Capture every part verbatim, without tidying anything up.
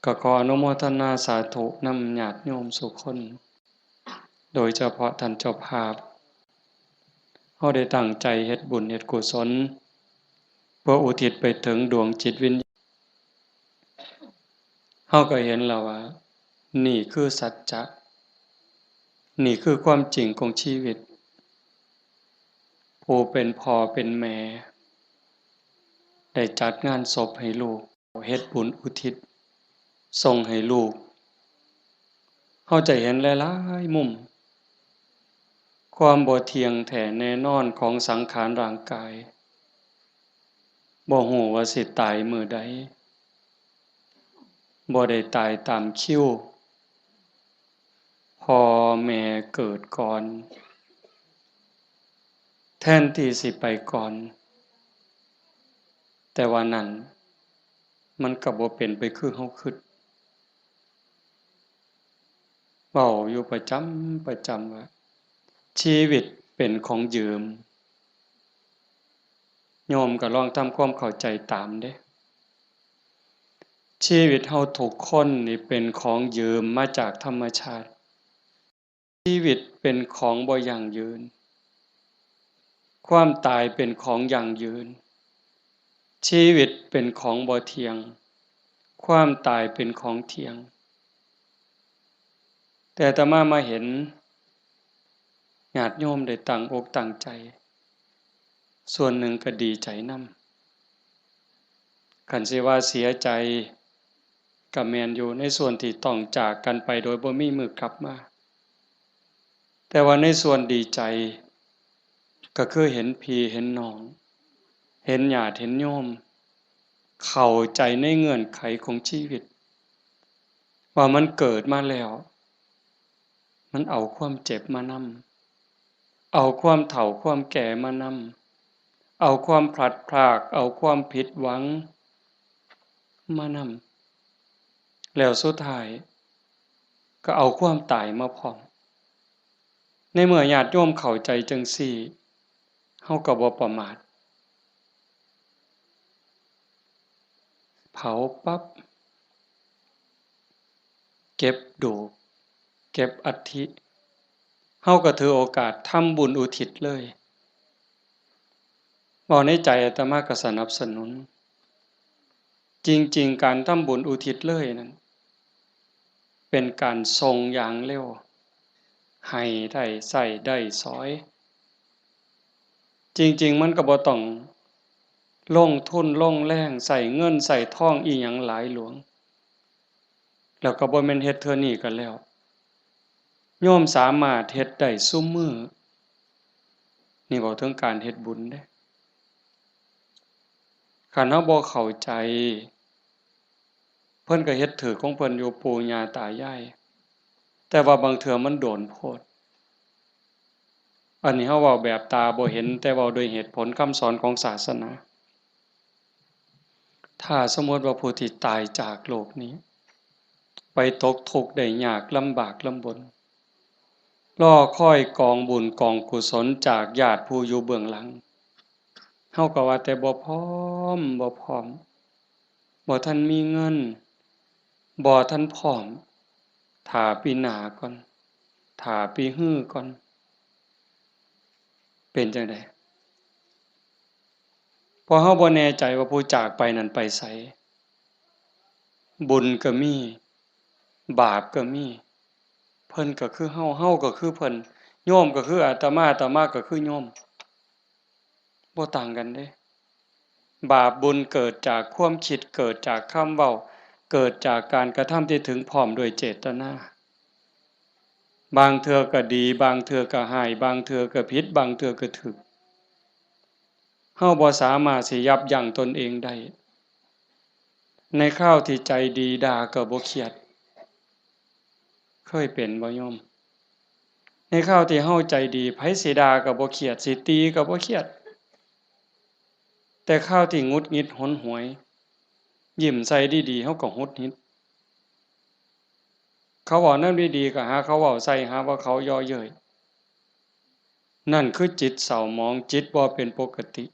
ก็ขออนุโมทนาสาธุนำญาติโยมสู่คน โดยเฉพาะท่านเจ้าภาพ เฮาได้ตั้งใจเฮ็ดบุญเฮ็ดกุศล เพื่ออุทิศไปถึงดวงจิตวิญญาณ เฮาก็เห็นแล้วว่า นี่คือสัจจะ นี่คือความจริงของชีวิต ผู้เป็นพ่อเป็นแม่ ได้จัดงานศพให้ลูก เฮ็ดบุญอุทิศส่งให้ลูก เฮาจะเห็นหลายๆมุม ความบ่เที่ยงแท้แน่นอนของสังขารร่างกาย บ่ฮู้ว่าสิตายมื้อใด บ่ได้ตายตามคิว พ่อแม่เกิดก่อน แทนที่สิไปก่อน แต่ว่านั่น มันก็บ่เป็นไปคือเฮาคิด เว้าอยู่ประจำประจำว่า ชีวิตเป็นของยืม โยมก็ลองทำความเข้าใจตามเด้ ชีวิตเฮาทุกคนนี่เป็นของยืมมาจากธรรมชาติ ชีวิตเป็นของบ่ยั่งยืน ความตายเป็นของยั่งยืน ชีวิตเป็นของบ่เที่ยง ความตายเป็นของเที่ยง แต่อาตมามาเห็น ญาติโยมได้ตั้งอกตั้งใจ ส่วนหนึ่งก็ดีใจนำ คันสิว่าเสียใจ ก็แม่นอยู่ในส่วนที่ต้องจากกันไปโดยบ่มีมื้อกลับมา แต่ว่าในส่วนดีใจ ก็คือเห็นพี่เห็นน้อง เห็นญาติเห็นโยม เข้าใจในเงื่อนไขของชีวิต ว่ามันเกิดมาแล้ว มันเอาความเจ็บมานำ เอาความเฒ่าความแก่มานำ เอาความพลัดพราก เอาความผิดหวังมานำ แล้วสุดท้ายก็เอาความตายมาพร้อม ในเมื่อญาติโยมเข้าใจจั่งซี้ เฮาก็บ่ประมาท เผาปั๊บ เก็บดูก เก็บอัฐิ เฮาก็ถือโอกาสทำบุญอุทิศเลย เว้าในใจอาตมาก็สนับสนุน จริงๆ การทำบุญอุทิศเลยนั่น เป็นการส่งอย่างเร็ว ให้ได้ใช้ได้สอย จริงๆ มันก็บ่ต้องลงทุนลงแรง ใช้เงินใช้ทองอิหยังหลายหลวง แล้วก็บ่แม่นเฮ็ดเทื่อนี้ก็แล้ว โยมสามารถเฮ็ดได้ซุมื้อ นี่เว้าถึงการเฮ็ดบุญเด้ คันเฮาบ่เข้าใจ เพิ่นก็เฮ็ดถืกของเพิ่นอยู่ ปู่ย่าตายาย แต่ว่าบางเทื่อมันโดนโพด อันนี้เฮาเว้าแบบตาบ่เห็น แต่เว้าด้วยเหตุผลคำสอนของศาสนา ถ้าสมมุติว่าผู้ที่ตายจากโลกนี้ ไปตกทุกข์ได้ยากลำบากลำบน รอคอยกองบุญกองกุศลจากญาติผู้อยู่เบื้องหลัง เฮาก็ว่าแต่บ่พร้อม บ่พร้อม บ่ทันมีเงิน บ่ทันพร้อม ถ้าปีหน้าก่อน ถ้าปีฮือก่อน เป็นจั่งใด เพราะเฮาบ่แน่ใจว่าผู้จากไปนั้นไปไส บุญก็มี บาปก็มี เพิ่นก็คือเฮา เฮาก็คือเพิ่น โยมก็คืออาตมา อาตมาก็คือโยม บ่ต่างกันเด้ บาปบุญเกิดจากความคิด เกิดจากคำเว้า เกิดจากการกระทำที่ถึงพร้อมด้วยเจตนา บางเทื่อก็ดี บางเทื่อก็ร้าย บางเทื่อก็ผิด บางเทื่อก็ถูก เฮาบ่สามารถสิยับยั้งตนเองได้ ในคราวที่ใจดีด่าก็บ่เครียด เคยเป็นบ่โยม ในคราวที่เฮาใจดี ไผสิด่าก็บ่เครียด สิตีก็บ่เครียด แต่คราวที่หงุดหงิดหนหวย ยิ้มใส่ดีๆ เฮาก็หงุดหงิด เขาเว้าแนวดีๆ ก็หาเขาเว้าใส่ หาว่าเขาเยาะเย้ย นั่นคือจิตเศร้าหมอง จิตบ่เป็นปกติ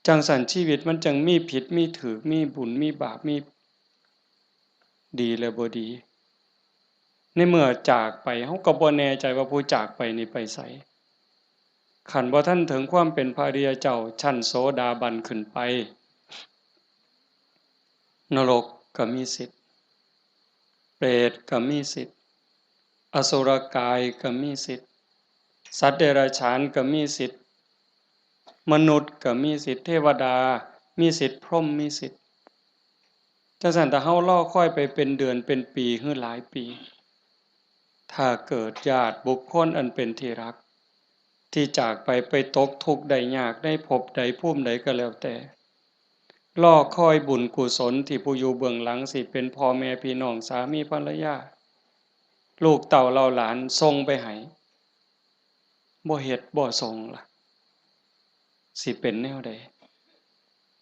จั่งซั้นชีวิตมันจั่งมีผิดมีถูก มีบุญมีบาป มีดีและบ่ดี ในเมื่อจากไป เฮาก็บ่แน่ใจว่าผู้จากไปนี่ไปไส คันบ่ทันถึงความเป็นพระอริยเจ้า ชั้นโสดาบันขึ้นไป นรกก็มีสิทธิ์ เปรตก็มีสิทธิ์ อสุรกายก็มีสิทธิ์ สัตว์เดรัจฉานก็มีสิทธิ์ มนุษย์ก็มีสิทธิ์ เทวดามีสิทธิ์ พรหมมีสิทธิ์ จั่งซั้นถ้าเฮารอคอยไปเป็นเดือนเป็นปีหรือหลายปี ถ้าเกิดญาติบุคคลอันเป็นที่รัก ที่จากไป ไปตกทุกข์ได้ยากในภพใดภูมิใดก็แล้วแต่ รอคอยบุญกุศลที่ผู้อยู่เบื้องหลังสิเป็นพ่อแม่พี่น้องสามีภรรยา ลูกเต้าเหล่าหลานส่งไปให้ บ่เฮ็ดบ่ส่งล่ะ สิเป็นแนวใด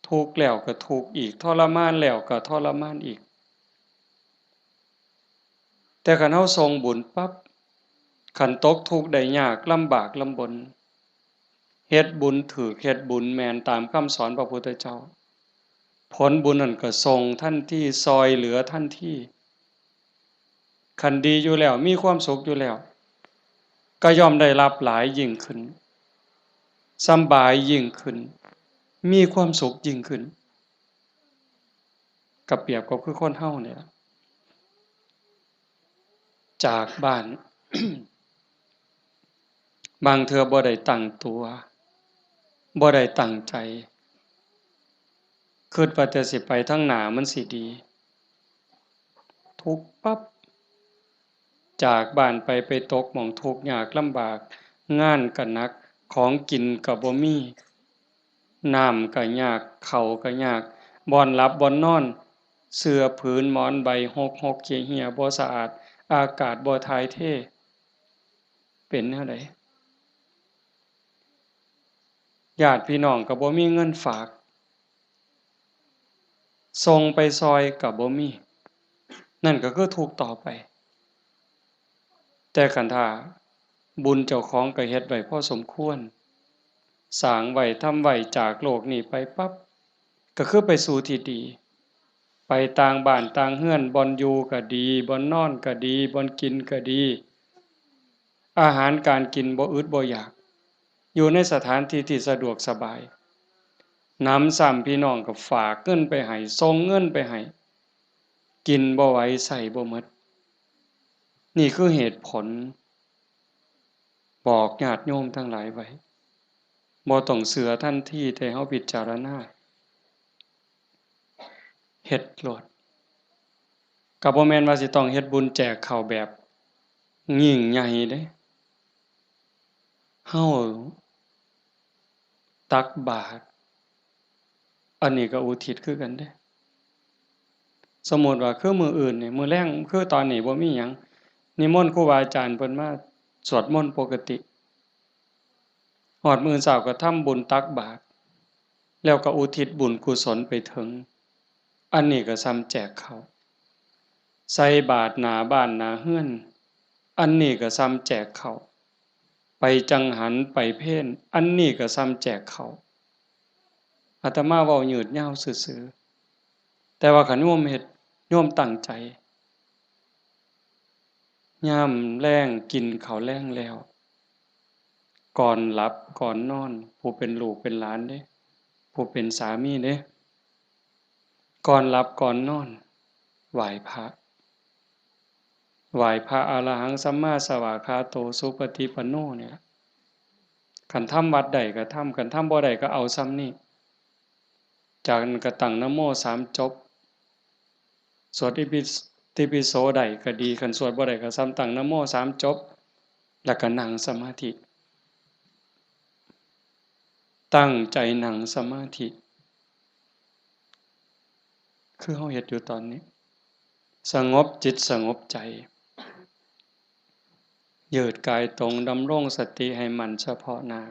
ทุกข์แล้วก็ทุกข์อีก ทรมานแล้วก็ทรมานอีก แต่คันเฮาส่งบุญปั๊บ คันตกทุกข์ได้ยากลำบากลำบน เฮ็ดบุญถูก เฮ็ดบุญแม่นตามคำสอนพระพุทธเจ้า ผลบุญนั่นก็ส่งทันที ซ่อยเหลือทันที คันดีอยู่แล้ว มีความสุขอยู่แล้ว ก็ย่อมได้รับหลายยิ่งขึ้น สำบายยิ่งขึ้น มีความสุขยิ่งขึ้น ก็เปรียบก็คือคนเฮานี่ล่ะ จากบ้าน บางเทื่อบ่ได้ตั้งตัว บ่ได้ตั้งใจ คิดว่าแต่สิไปทางหน้ามันสิดี ทุกข์ปั๊บ จากบ้านไป ไปตกหม่องทุกข์ยากลำบาก งานก็หนัก ของกินก็บ่มี น้ำก็ยาก ข้าวก็ยาก บ่อนหลับบ่อนนอน เสื่อผืนหมอนใบหกหกเหี่ยเหี่ย บ่สะอาด อากาศบ่ถ่ายเท เป็นแนวใด ญาติพี่น้องก็บ่มีเงินฝาก ส่งไปซ่อยก็บ่มี นั่นก็คือทุกข์ต่อไป แต่คันถ้าบุญเจ้าของก็เฮ็ดไว้พอสมควร สร้างไว้ทำไว้ จากโลกนี้ไปปั๊บ ก็คือไปสู่ที่ดี ไปต่างบ้านต่างเฮือน บ่อนอยู่ก็ดี บ่อนนอนก็ดี บ่อนกินก็ดี อาหารการกินบ่อึดบ่อยาก อยู่ในสถานที่ที่สะดวกสบาย หนำซ้ำพี่น้องก็ฝากเงินไปให้ ส่งเงินไปให้ กินบ่ไหว ใช้บ่หมด นี่คือเหตุผล บอกญาติโยมทั้งหลายไว้ บ่ต้องเชื่อทันที แต่เฮาพิจารณา เฮ็ดโลด ก็บ่แม่นว่าสิต้องเฮ็ดบุญแจกข้าวแบบยิ่งใหญ่เด้ เฮาตักบาตร อันนี้ก็อุทิศคือกันเด้ สมมุติว่าคือมื้ออื่นนี่ มื้อแลง คือตอนนี้บ่มีหยัง นิมนต์ครูบาอาจารย์เพิ่นมาสวดมนต์ปกติ ฮอดมื้อเช้าก็ทำบุญตักบาตร แล้วก็อุทิศบุญกุศลไปถึง อันนี้ก็ส่ำแจกข้าว ใส่บาตรหน้าบ้านหน้าเฮือน อันนี้ก็ส่ำแจกข้าว ไปจังหันไปเพล อันนี้ก็ส่ำแจกข้าว อาตมาเว้ายืดยาวซื่อๆ แต่ว่าคันโยมเฮ็ด โยมตั้งใจ ยามแลงกินข้าวแลงแล้ว ก่อนหลับก่อนนอน ผู้เป็นลูกเป็นหลานเด้ ผู้เป็นสามีเด้ ก่อนหลับก่อนนอน ไหว้พระ ไหว้พระ อะระหังสัมมาสวากขาโต สุปฏิปันโน นี่ล่ะ คันทำวัดได้ก็ทำ คันทำบ่ได้ก็เอาส่ำนี้ จากนั้นก็ตั้งนะโมสามจบ สวดอิปิ ติปิโสได้ก็ดี คันสวดบ่ได้ก็ส่ำตั้งนะโมสามจบ แล้วก็นั่งสมาธิ ตั้งใจนั่งสมาธิ คือเฮาเฮ็ดอยู่ตอนนี้ สงบจิตสงบใจ ยืดกายตรง ดำรงสติให้มั่นเฉพาะหน้า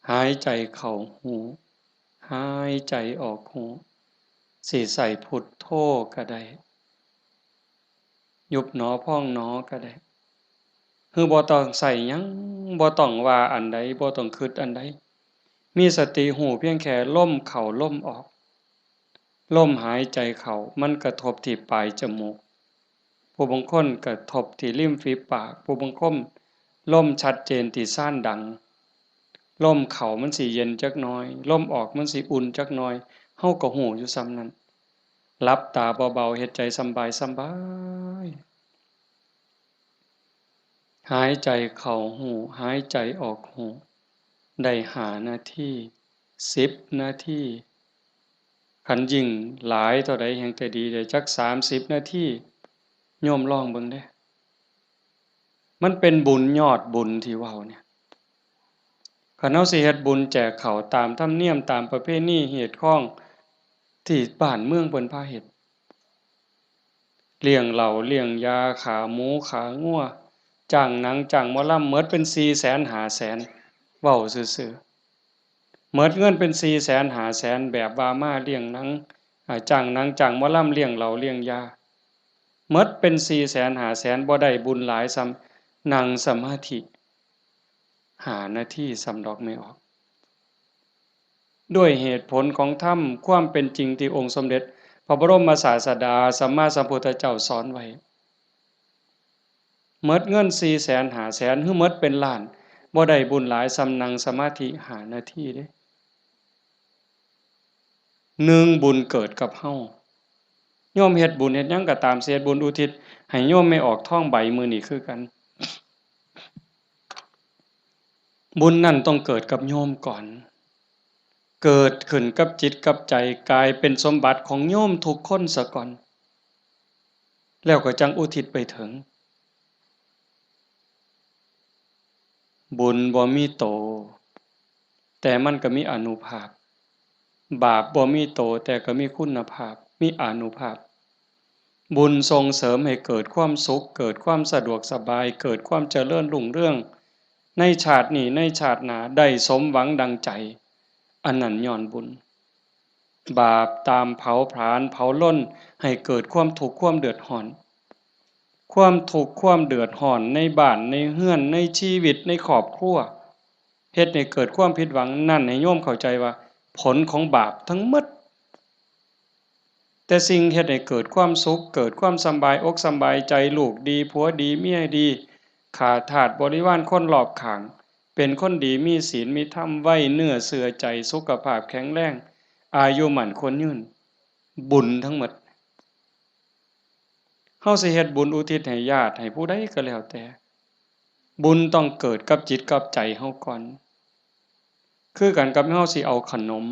หายใจเข้าฮู้ หายใจออกฮู้ สิใช้พุทโธก็ได้ ยุบหนอพองหนอก็ได้ คือบ่ต้องใช้หยัง บ่ต้องว่าอันใด บ่ต้องคิดอันใด มีสติฮู้เพียงแค่ลมเข้าลมออก ลมหายใจเข้ามันกระทบที่ปลายจมูก ผู้บางคนกระทบที่ริมฝีปาก ผู้บางคนลมชัดเจนที่ซานดัง ลมเข้ามันสิเย็นจักหน่อย ลมออกมันสิอุ่นจักหน่อย เฮาก็ฮู้อยู่ส่ำนั้น หลับตาเบาๆ เฮ็ดใจสำบายสำบาย หายใจเข้าฮู้ หายใจออกฮู้ ได้ห้านาที สิบนาที คันยิ่งหลายเท่าใดแฮ่งแต่ดี ได้จักสามสิบนาที โยมลองเบิ่งเด้ มันเป็นบุญยอดบุญที่เว้าเนี่ย คันเฮาสิเฮ็ดบุญแจกข้าวตามธรรมเนียม ตามประเพณีฮีตคองที่บ้านเมืองเพิ่นพาเฮ็ด เลี้ยงเหล้าเลี้ยงยา ฆ่าหมูฆ่างัว จ้างหนังจ้างหมอลำ หมดเป็นสี่แสนห้าแสน เว้าซื่อๆ หมดเงินเป็นสี่แสนห้าแสน แบบว่ามาเลี้ยงหนัง อ่า จ้างหนังจ้างหมอลำ เลี้ยงเหล้าเลี้ยงยา หมดเป็นสี่แสนห้าแสน บ่ได้บุญหลายส่ำนั่งสมาธิห้านาทีส่ำดอก แม่ออก ด้วยเหตุผลของธรรม ความเป็นจริงที่องค์สมเด็จพระบรมศาสดาสัมมาสัมพุทธเจ้าสอนไว้ หมดเงินสี่แสนห้าแสน หรือหมดเป็นล้าน บ่ได้บุญหลายส่ำนั่งสมาธิห้านาทีเด้ หนึ่ง บุญเกิดกับเฮา โยมเฮ็ดบุญเฮ็ดหยังก็ตาม สิเฮ็ดบุญอุทิศให้โยมแม่ออกทองใบมื้อนี้คือกัน บุญนั่นต้องเกิดกับโยมก่อน เกิดขึ้นกับจิตกับใจ กลายเป็นสมบัติของโยมทุกคนซะก่อน แล้วก็จั่งอุทิศไปถึง บุญบ่มีโต แต่มันก็มีอานุภาพ บาปบ่มีโต แต่ก็มีคุณภาพ มีอานุภาพ บุญส่งเสริมให้เกิดความสุข เกิดความสะดวกสบาย เกิดความเจริญรุ่งเรือง ในชาตินี้ ในชาติหน้า ได้สมหวังดังใจ อันนั้นย้อนบุญ บาปตามเผาผลาญเผาลน ให้เกิดความทุกข์ความเดือดร้อน ความทุกข์ความเดือดร้อนในบ้านในเฮือน ในชีวิต ในครอบครัว เฮ็ดให้เกิดความผิดหวัง นั่นให้โยมเข้าใจว่าผลของบาปทั้งหมด แต่สิ่งเฮ็ดให้เกิดความสุข เกิดความสำบายอกสำบายใจ ลูกดี ผัวดี เมียดี ข้าทาสบริวารคนรอบข้าง เป็นคนดี มีศีล มีธรรม ไว้เนื้อเชื่อใจ สุขภาพแข็งแรง อายุมั่นขวัญยืน บุญทั้งหมด เฮาสิเฮ็ดบุญอุทิศให้ญาติ ให้ผู้ใดก็แล้วแต่ บุญต้องเกิดกับจิตกับใจเฮาก่อน คือกันกับเฮาสิเอาขนม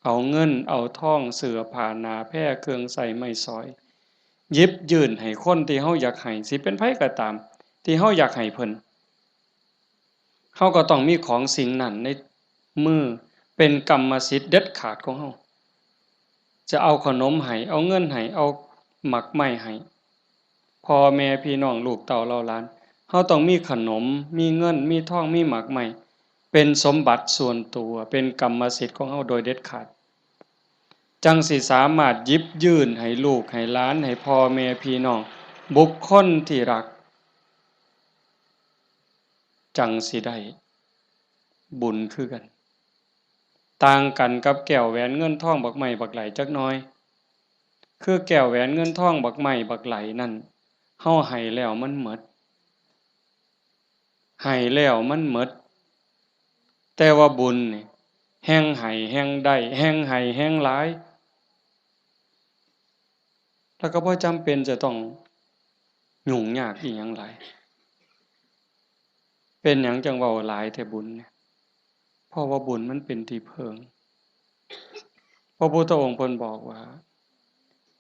เอาเงิน เอาทอง เสื้อผ้า หน้าแพร เครื่องใช้ไม้สอย หยิบยื่นให้คนที่เฮาอยากให้ สิเป็นไผก็ตาม ที่เฮาอยากให้เพิ่น เฮาก็ต้องมีของสิ่งนั้นในมือ เป็นกรรมสิทธิ์เด็ดขาดของเฮา จะเอาขนมให้ เอาเงินให้ เอาหมากไม้ให้ พ่อแม่พี่น้องลูกเต้าเหล่าหลาน เฮาต้องมีขนม มีเงิน มีทอง มีหมากไม้ เป็นสมบัติส่วนตัว เป็นกรรมสิทธิ์ของเฮาโดยเด็ดขาด จั่งสิสามารถหยิบยื่นให้ลูกให้หลาน ให้พ่อแม่พี่น้อง บุคคลที่รัก จั่งสิได้บุญคือกัน ต่างกันกับแก้วแหวนเงินทองบักไม้บักไหลจักหน่อย คือแก้วแหวนเงินทองบักไม้บักไหลนั่น เฮาให้แล้วมันหมด ให้แล้วมันหมด แต่ว่าบุญนี่ แฮ่งให้แฮ่งได้ แฮ่งให้แฮ่งหลาย แล้วก็บ่จำเป็นจะต้องยุ่งยากอิหยังหลาย เป็นหยังจั่งเว้าหลายแท้บุญเนี่ย เพราะว่าบุญมันเป็นที่เพิ่ง พระพุทธองค์เพิ่นบอกว่า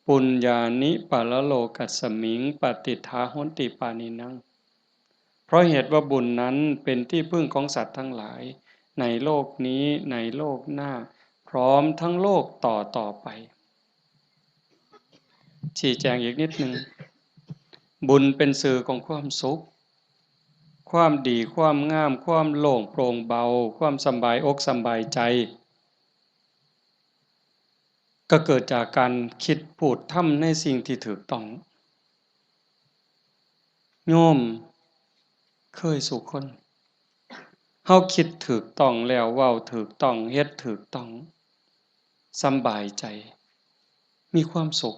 ปุญญานิปรโลกัสมิง ปฏิฏฐาโหนติปาณินัง เพราะเหตุว่าบุญนั้นเป็นที่พึ่งของสัตว์ทั้งหลาย ในโลกนี้ ในโลกหน้า พร้อมทั้งโลกต่อต่อไป ชี้แจงอีกนิดหนึ่ง บุญเป็นสื่อของความสุข ความดี ความงาม ความโล่งโปร่งเบา ความสำบายอกสำบายใจ ก็เกิดจากการคิดพูดทำในสิ่งที่ถูกต้อง โยมเคยสู่คน เฮาคิดถูกต้องแล้ว เว้าถูกต้อง เฮ็ดถูกต้อง สำบายใจ มีความสุข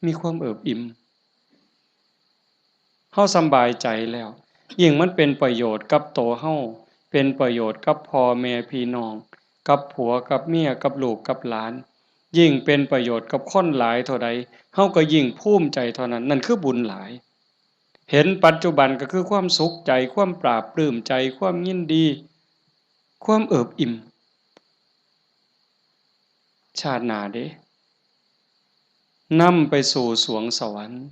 มีความเอิบอิ่ม เฮาสำบายใจแล้ว ยิ่งมันเป็นประโยชน์กับตัวเฮา เป็นประโยชน์กับพ่อแม่พี่น้อง กับผัวกับเมีย กับลูกกับหลาน ยิ่งเป็นประโยชน์กับคนหลายเท่าใด เฮาก็ยิ่งภูมิใจเท่านั้น นั่นคือบุญหลาย เห็นปัจจุบันก็คือความสุขใจ ความปลาบปลื้มใจ ความยินดี ความเอิบอิ่ม ชาติหน้าเด้ นำไปสู่สวงสวรรค์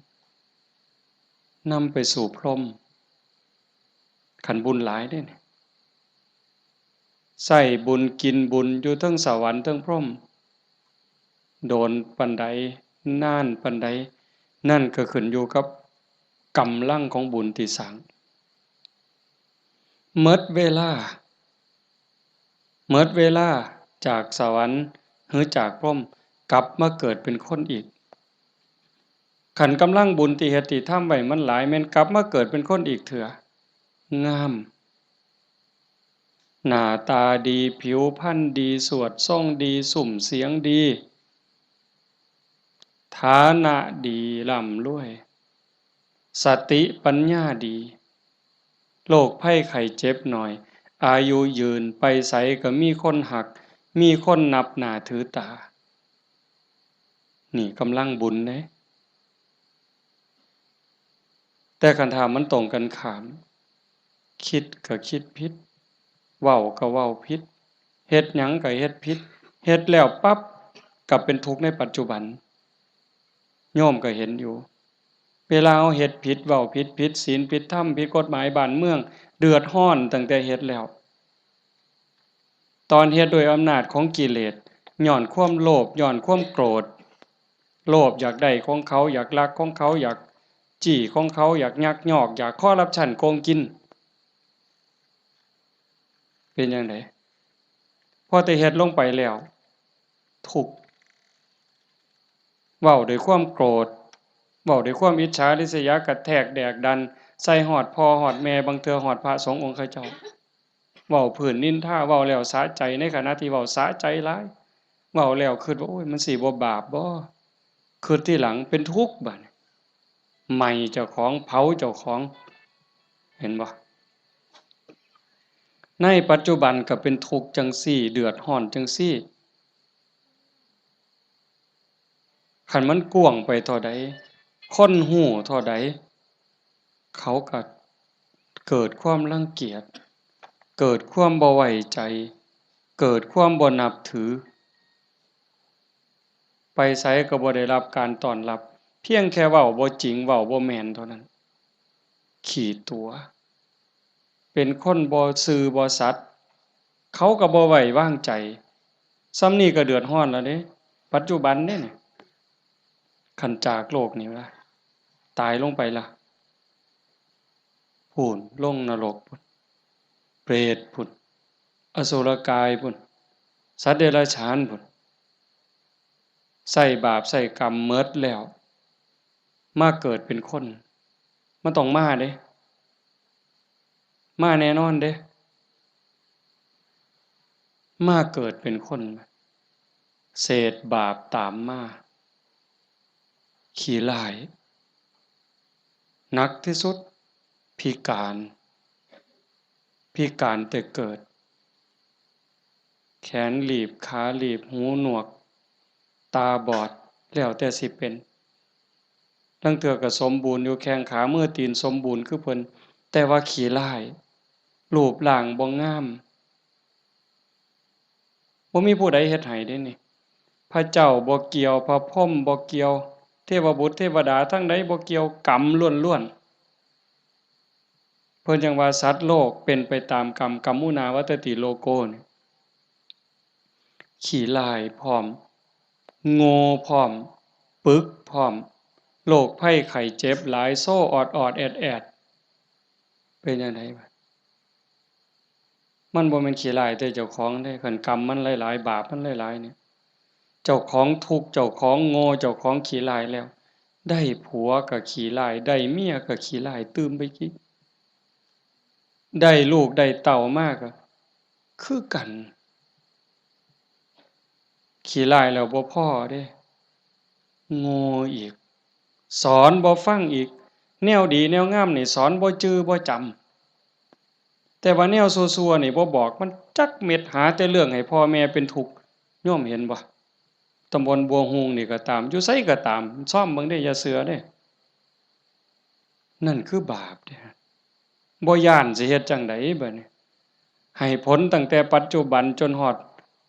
นำไปสู่พรหม คันบุญหลายเด้เนี่ย ใช้บุญกินบุญอยู่เทิงสวรรค์เทิงพรหม โดนปานใด นานปานใด นั่นก็ขึ้นอยู่กับกำลังของบุญที่สร้าง หมดเวลา หมดเวลาจากสวรรค์หรือจากพรหม กลับมาเกิดเป็นคนอีก คันกำลังบุญที่เฮ็ดที่ทำไว้มันหลาย แม่นกลับมาเกิดเป็นคนอีกเทื่อ งาม หน้าตาดี ผิวพรรณดี สวดทรงดี ซุ่มเสียงดี ฐานะดี ร่ำรวย สติปัญญาดี โรคภัยไข้เจ็บน้อย อายุยืน ไปไสก็มีคนฮัก มีคนนับหน้าถือตา นี่กำลังบุญเด้ แต่คันถ้ามันตรงกันข้าม คิดก็คิดผิด เว้าก็เว้าผิด เฮ็ดหยังก็เฮ็ดผิด เฮ็ดแล้วปั๊บ ก็เป็นทุกข์ในปัจจุบัน โยมก็เห็นอยู่ เวลาเฮาเฮ็ดผิด เว้าผิด ผิดศีล ผิดธรรม ผิดกฎหมายบ้านเมือง เดือดร้อนตั้งแต่เฮ็ดแล้ว ตอนเฮ็ดด้วยอำนาจของกิเลส ย้อนความโลภ ย้อนความโกรธ โลภอยากได้ของเขา อยากลักของเขา อยากจี้ของเขา อยากยักยอก อยากคอร์รัปชัน โกงกิน เป็นจั่งใด พอแต่เฮ็ดลงไปแล้ว ทุกข์ เว้าด้วยความโกรธ เว้าด้วยความอิจฉาริษยา กระแทกแดกดัน ใส่ฮอดพ่อฮอดแม่ บางเทื่อฮอดพระสงฆ์องค์เขาเจ้า เว้าพื้นนินทา เว้าแล้วสะใจ ในขณะที่เว้าสะใจหลาย เว้าแล้วคิดว่า โอ้ย มันสิบ่บาปบ่ คิดทีหลังเป็นทุกข์บัดนี้ ไหม้เจ้าของ เผาเจ้าของ เห็นบ่ ในปัจจุบันก็เป็นทุกข์จั่งซี้ เดือดร้อนจั่งซี้ คันมันกว้างไปเท่าใด คนฮู้เท่าใด เขาก็เกิดความรังเกียจ เกิดความบ่ไว้ใจ เกิดความบ่นับถือ ไปไสก็บ่ได้รับการต้อนรับ เพียงแค่เว้าบ่จริง เว้าบ่แม่นเท่านั้น ขี้ตั๋ว เป็นคนบ่ซื่อบ่สัตย์ เขาก็บ่ไว้วางใจ ส่ำนี้ก็เดือดร้อนแล้วเด้ ปัจจุบันเด้นี่ คันจากโลกนี้ละ ตายลงไปละ พู้น ลงนรกพู้น เปรตพู้น อสุรกายพู้น สัตว์เดรัจฉานพู้น ใช้บาปใช้กรรมหมดแล้ว มาเกิดเป็นคน มันต้องมาเด้ มาแน่นอนเด้ มาเกิดเป็นคน เศษบาปตามมา ขี้ร้าย หนักที่สุด พิการ พิการแต่เกิด แขนหลีบ ขาหลีบ หูหนวก ตาบอด แล้วแต่สิเป็น ลางเทื่อก็สมบูรณ์อยู่ แข้งขามือตีนสมบูรณ์คือเพิ่น แต่ว่าขี้ร้าย รูปร่างบ่งาม บ่มีผู้ใดเฮ็ดให้เด้นี่ พระเจ้าบ่เกี่ยว พระพรหมบ่เกี่ยว เทวบุตรเทวดาทั้งใดบ่เกี่ยว กรรมล้วนๆ เพิ่นจั่งว่าสัตว์โลกเป็นไปตามกรรม กัมมุนาวัตติโลโกนี่ ขี้ร้ายพร้อม โง่พร้อม ปึกพร้อม โรคภัยไข้เจ็บหลาย โซออดๆ แอดๆ เป็นจั่งใดวะ มันบ่แม่นขี้ร้ายแต่เจ้าของเด้ คันกรรมมันหลายๆ บาปมันหลายๆ เนี่ย เจ้าของทุกข์ เจ้าของโง่ เจ้าของขี้ร้ายแล้ว ได้ผัวก็ขี้ร้าย ได้เมียก็ขี้ร้ายตื่มไปอีก ได้ลูกได้เต้ามาก็คือกัน ขี้ร้ายแล้วบ่พอเด้ โง่อีก สอนบ่ฟังอีก แนวดีแนวงามนี่สอนบ่จื่อบ่จำ แต่ว่าแนวซั่วๆนี่บ่บอกมันจักเม็ด หาแต่เรื่องให้พ่อแม่เป็นทุกข์ โยมเห็นบ่ ตำบลบัวฮูงนี่ก็ตาม อยู่ไสก็ตาม ซ่อมเบิ่งเด้ อย่าเชื่อเด้ นั่นคือบาปเด้ บ่ย้านสิเฮ็ดจั่งใดบัดนี้ ให้ผลตั้งแต่ปัจจุบันจนฮอด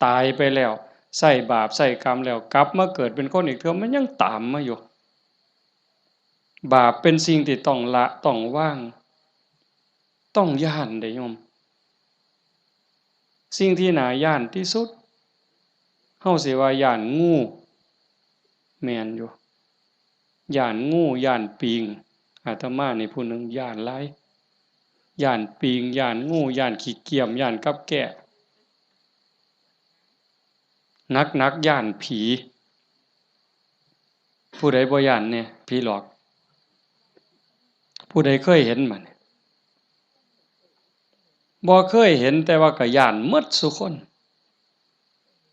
ตายไปแล้ว ใช้บาปใช้กรรมแล้ว กลับมาเกิดเป็นคนอีกเทื่อ มันยังตามมาอยู่ บาปเป็นสิ่งที่ต้องละ ต้องวาง ต้องย้านเด้โยม สิ่งที่น่าย้านที่สุด เฮาสิว่าย้านงู แม่นอยู่ ย้านงู ย้านปิง อาตมานี่ผู้หนึ่งย้านหลาย ย้านปิง ย้านงู ย้านขี้เกียม ย้านกับแก้ หนักๆ ย้านผี ผู้ใดบ่ย้านแน่ ผีหลอก ผู้ใดเคยเห็นบ่นี่ บ่เคยเห็น แต่ว่าก็ย้านหมดซุคน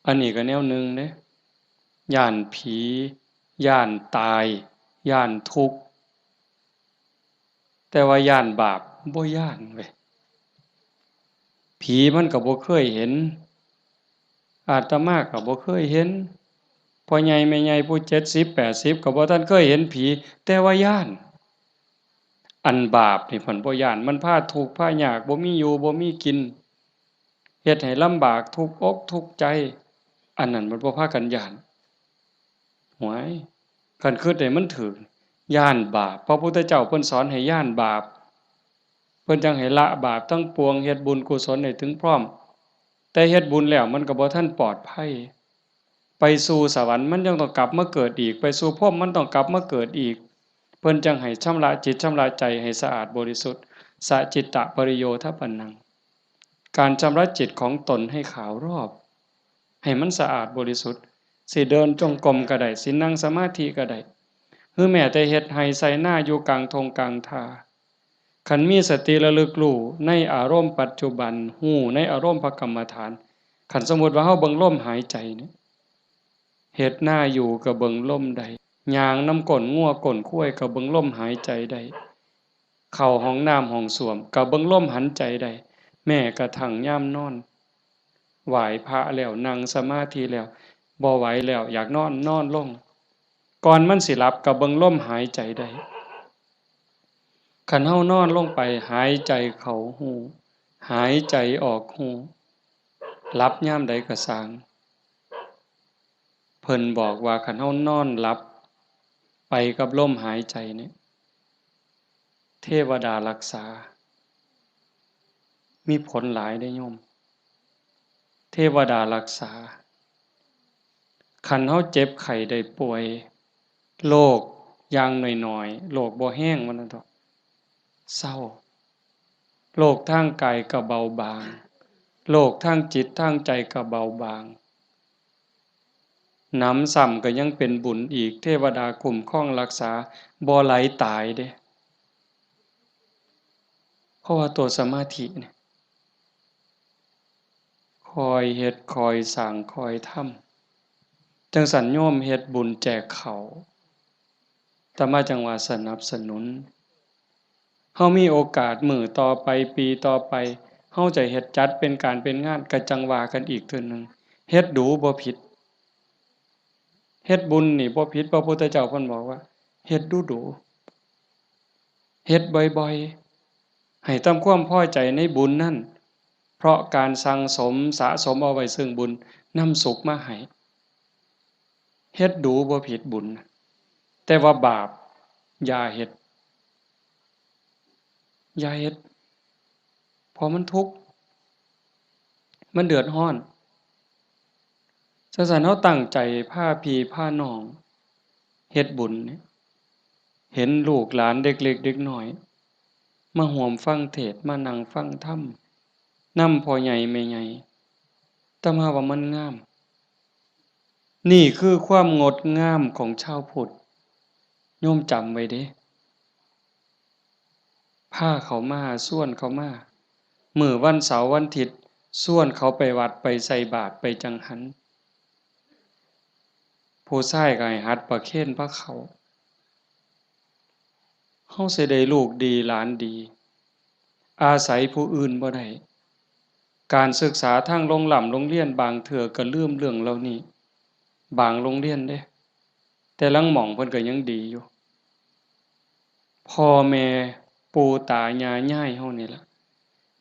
อันนี้ก็แนวหนึ่งเด้ ย้านผี ย้านตาย ย้านทุกข์ แต่ว่าย้านบาป บ่ย้านเว้ย ผีมันก็บ่เคยเห็น อาตมาก็บ่เคยเห็น พ่อใหญ่แม่ใหญ่ผู้เจ็ดสิบแปดสิบก็บ่ทันเคยเห็นผี แต่ว่าย้าน อันบาปนี่เพิ่นบ่ย้าน มันพาทุกข์พายาก บ่มีอยู่บ่มีกิน เฮ็ดให้ลำบาก ทุกข์อกทุกข์ใจ อันนั้นมันบ่พากันย้าน หวย คันคิดให้มันถูก ย้านบาป พระพุทธเจ้าเพิ่นสอนให้ย้านบาป เพิ่นจั่งให้ละบาปทั้งปวง เฮ็ดบุญกุศลให้ถึงพร้อม แต่เฮ็ดบุญแล้วมันก็บ่ทันปลอดภัย ไปสู่สวรรค์มันยังต้องกลับมาเกิดอีก ไปสู่พรหมมันต้องกลับมาเกิดอีก เพิ่นจั่งให้ชำระจิตชำระใจให้สะอาดบริสุทธิ์ สะจิตตะปริโยทปนัง การชำระจิตของตนให้ขาวรอบ ให้มันสะอาดบริสุทธิ์ สิเดินจงกรมก็ได้ สินั่งสมาธิก็ได้ หรือแม้แต่เฮ็ดไร่ไถนาอยู่กลางท่งกลางท่า คันมีสติระลึกรู้ในอารมณ์ปัจจุบัน รู้ในอารมณ์พระกรรมฐาน คันสมมุติว่าเฮาเบิ่งลมหายใจนี่ เฮ็ดนาอยู่ก็เบิ่งลมได้ ย่างนำก้นงัวก้นควายก็เบิ่งลมหายใจได้ เข้าห้องน้ำห้องส้วมก็เบิ่งลมหายใจได้ แม้กระทั่งยามนอน ไหว้พระแล้ว นั่งสมาธิแล้ว บ่ไหวแล้ว อยากนอน นอนลง ก่อนมันสิหลับก็เบิ่งลมหายใจได้ คันเฮานอนลงไป หายใจเข้ารู้ หายใจออกรู้ หลับยามใดก็ซ่าง เพิ่นบอกว่าคันเฮานอนหลับไปกับลมหายใจเนี่ย เทวดารักษา มีผลหลายเด้โยม เทวดารักษา คันเฮาเจ็บไข้ได้ป่วย โรคอย่างน้อยๆ โรคบ่แฮงว่าซั่นเถาะ เซา โรคทางกายก็เบาบาง โรคทางจิตทางใจก็เบาบาง หนำซ้ำก็ยังเป็นบุญอีก เทวดาคุ้มครองรักษา บ่ไหลตายเด้ เพราะว่าตัวสมาธิเนี่ย คอยเฮ็ด คอยสร้าง คอยทำ จั่งซั้นโยมเฮ็ดบุญแจกข้าว อาตมาจั่งว่าสนับสนุน เฮามีโอกาสมื้อต่อไป ปีต่อไป เฮาจะเฮ็ดจัดเป็นการเป็นงาน ก็จั่งว่ากันอีกเทื่อหนึ่ง เฮ็ดดูบ่ผิด เฮ็ดบุญนี่บ่ผิด พระพุทธเจ้าเพิ่นบอกว่า เฮ็ดดูๆ เฮ็ดบ่อยๆ ให้ทำความพอใจในบุญนั้น เพราะการสั่งสมสะสมเอาไว้ซึ่งบุญนำสุขมาให้ เฮ็ดดูบ่ผิดบุญ แต่ว่าบาปอย่าเฮ็ด อย่าเฮ็ด เพราะมันทุกข์ มันเดือดร้อน จั่งซั้นเฮาตั้งใจพาพี่พาน้องเฮ็ดบุญเนี่ย เห็นลูกหลานเด็กเล็กเด็กน้อย มาร่วมฟังเทศน์ มานั่งฟังธรรม นำพ่อใหญ่แม่ใหญ่ อาตมาว่ามันงาม นี่คือความงดงามของชาวพุทธ โยมจำไว้เด้ พาเขามา ชวนเขามา มื้อวันเสาร์วันอาทิตย์ ชวนเขาไปวัดไปใส่บาตรไปจังหัน ผู้ชายก็ให้หัดประเคนพาเข้า เฮาสิได้ลูกดีหลานดี อาศัยผู้อื่นบ่ได้ การศึกษาทางโรงร่ำโรงเรียนบางเทื่อก็ลืมเรื่องเหล่านี้ บางโรงเรียนเด้ แต่ลางหม่องเพิ่นก็ยังดีอยู่ พ่อแม่ปู่ตายายยายเฮานี่ล่ะ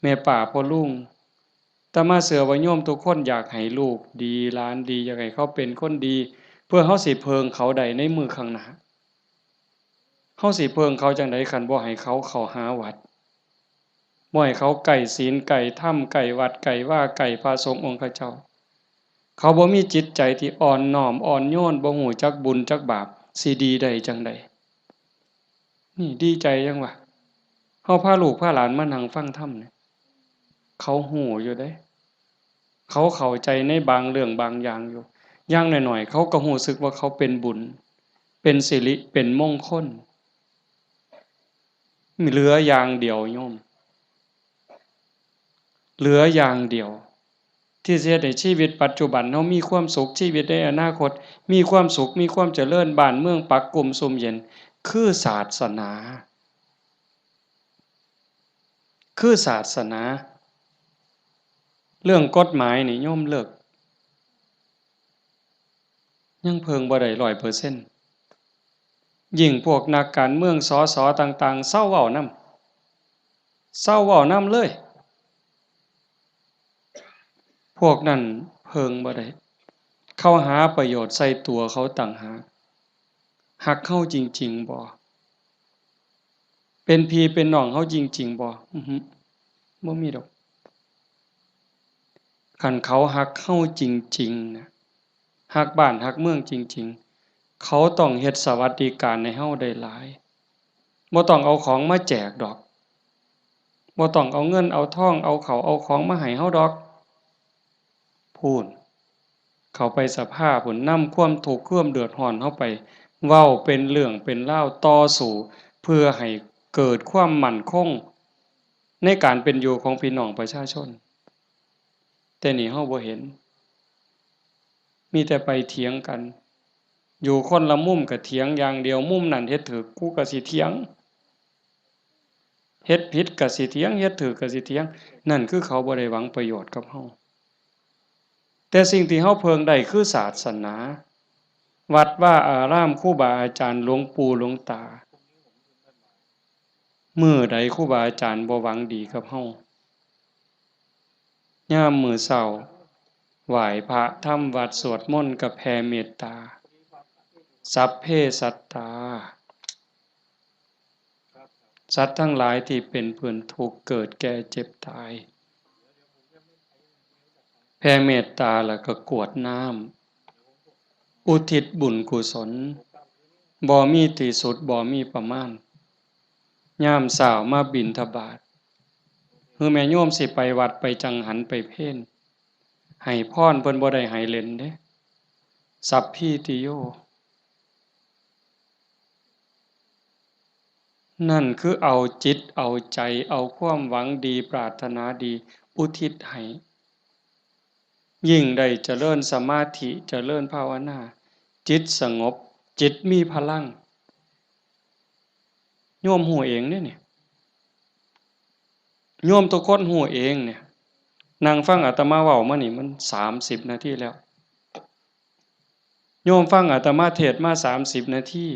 แม่ป้าพ่อลุง อาตมาเชื่อว่าโยมทุกคนอยากให้ลูกดีหลานดี อยากให้เขาเป็นคนดี เพื่อเฮาสิเพิ่งเขาได้ในมื้อข้างหน้า เฮาสิเพิ่งเขาจั่งใดคันบ่ให้เขาเข้าหาวัด บ่ให้เขาใกล้ศีลใกล้ธรรมใกล้วัดใกล้วาใกล้พระสงฆ์องค์เจ้า เขาบ่มีจิตใจที่อ่อนน้อมอ่อนโยน บ่ฮู้จักบุญจักบาป สิดีได้จั่งใด นี่ดีใจจั่งวะ เฮาพาลูกพาหลานมานั่งฟังธรรมเนี่ย เขาฮู้อยู่เด้ เขาเข้าใจในบางเรื่องบางอย่างอยู่ อย่างน้อยๆ เขาก็รู้สึกว่าเขาเป็นบุญ เป็นสิริ เป็นมงคล เหลืออย่างเดียวโยม เหลืออย่างเดียว ที่สิเฮ็ดให้ชีวิตปัจจุบันเฮามีความสุข ชีวิตในอนาคตมีความสุข มีความเจริญ บ้านเมืองปักกุมซุ่มเย็น คือศาสนา คือศาสนา เรื่องกฎหมายนี่โยมเลิก ยังเพิ่งบ่ได้ร้อยเปอร์เซ็นต์ ยิ่งพวกนักการเมือง สส ต่างๆ เซาเว้านำ เซาเว้านำเลย พวกนั้นเพิ่งบ่ได้ เขาหาประโยชน์ใส่ตัวเขาต่างหาก ฮักเฮาจริงๆ บ่ เป็นพี่เป็นน้องเฮาจริงๆ บ่ อื้อหือ บ่มีดอก คันเขาฮักเฮาจริงๆ นะ ฮักบ้านฮักเมืองจริงๆ เขาต้องเฮ็ดสวัสดิการให้เฮาได้หลาย บ่ต้องเอาของมาแจกดอก บ่ต้องเอาเงินเอาทอง เอาข้าวเอาของมาให้เฮาดอก พู้น เข้าไปสภาพู้น นำความทุกข์ความเดือดร้อนเฮาไป เว้าเป็นเรื่องเป็นราว ต่อสู้เพื่อให้เกิดความมั่นคง ในการเป็นอยู่ของพี่น้องประชาชน แต่นี่เฮาบ่เห็น มีแต่ไปเถียงกัน อยู่คนละมุมก็เถียงอย่างเดียว มุมนั้นเฮ็ดถูก กูก็สิเถียง เฮ็ดผิดก็สิเถียง เฮ็ดถูกก็สิเถียง นั่นคือเขาบ่ได้หวังประโยชน์กับเฮา แต่สิ่งที่เฮาเพิ่งได้คือศาสนา วัดวาอาราม ครูบาอาจารย์ หลวงปู่หลวงตา มื้อใดครูบาอาจารย์บ่หวังดีกับเฮา ยามมื้อเช้า ไหว้พระทำวัตรสวดมนต์ก็แผ่เมตตา สัพเพสัตตา สัตว์ทั้งหลายที่เป็นเพื่อนทุกข์เกิดแก่เจ็บตาย แผ่เมตตาแล้วก็กรวดน้ำ อุทิศบุญกุศล บ่มีที่สุด บ่มีประมาณ ยามเช้ามาบิณฑบาต คือแม่โยมสิไปวัดไปจังหันไปเพล ให้พรเพิ่นบ่ได้ให้เล่นเด้ สัพพีติโย นั่นคือเอาจิตเอาใจ เอาความหวังดีปรารถนาดีอุทิศให้ ยิ่งได้เจริญสมาธิเจริญภาวนา จิตสงบ จิตมีพลัง โยมฮู้เองเด้นี่ โยมทุกคนฮู้เองเนี่ย นั่งฟังอาตมาเว้ามานี่มันสามสิบนาทีแล้ว โยมฟังอาตมาเทศน์มาสามสิบนาที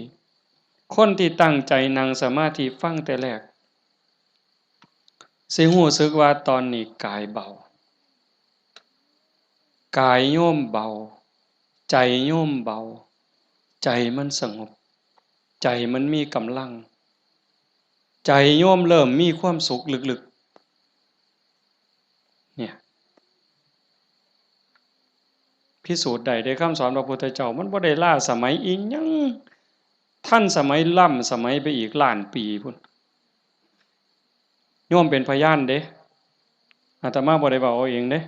คนที่ตั้งใจนั่งสมาธิฟังแต่แรก สิรู้สึกว่าตอนนี้กายเบา กายโยมเบา ใจโยมเบา ใจมันสงบ ใจมันมีกำลัง ใจโยมเริ่มมีความสุขลึกๆ เนี่ย พิสูจน์ได้เด้ คำสอนพระพุทธเจ้า มันบ่ได้ล้าสมัยอิหยัง ทันสมัยล้ำสมัยไปอีกล้านปีพู้น โยมเป็นพยานเด้ อาตมาบ่ได้เว้าเอาเองเด้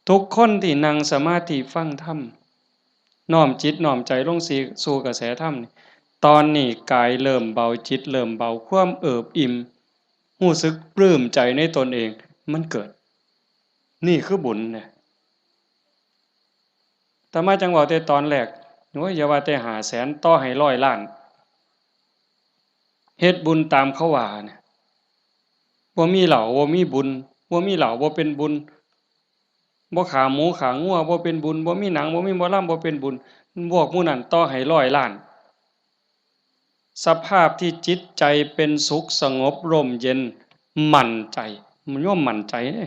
ทุกคนที่นั่งสมาธิฟังธรรม น้อมจิตน้อมใจลงสู่กระแสธรรมนี่ ตอนนี้กายเริ่มเบา จิตเริ่มเบา ความเอิบอิ่ม รู้สึกปลื้มใจในตนเอง มันเกิด นี่คือบุญเนี่ย อาตมาจั่งเว้าแต่ตอนแรก โอ้ย อย่าว่าแต่ห้าแสน ต่อให้ร้อยล้าน เฮ็ดบุญตามเขาว่าเนี่ย บ่มีเหล้า บ่มีบุญ บ่มีเหล้า บ่เป็นบุญ บ่ฆ่าหมูฆ่างัว บ่เป็นบุญ บ่มีหนัง บ่มีหมอลำ บ่เป็นบุญ พวกหมู่นั้นต่อให้ร้อยล้าน สภาพที่จิตใจเป็นสุขสงบร่มเย็น มั่นใจ โยมมั่นใจเด้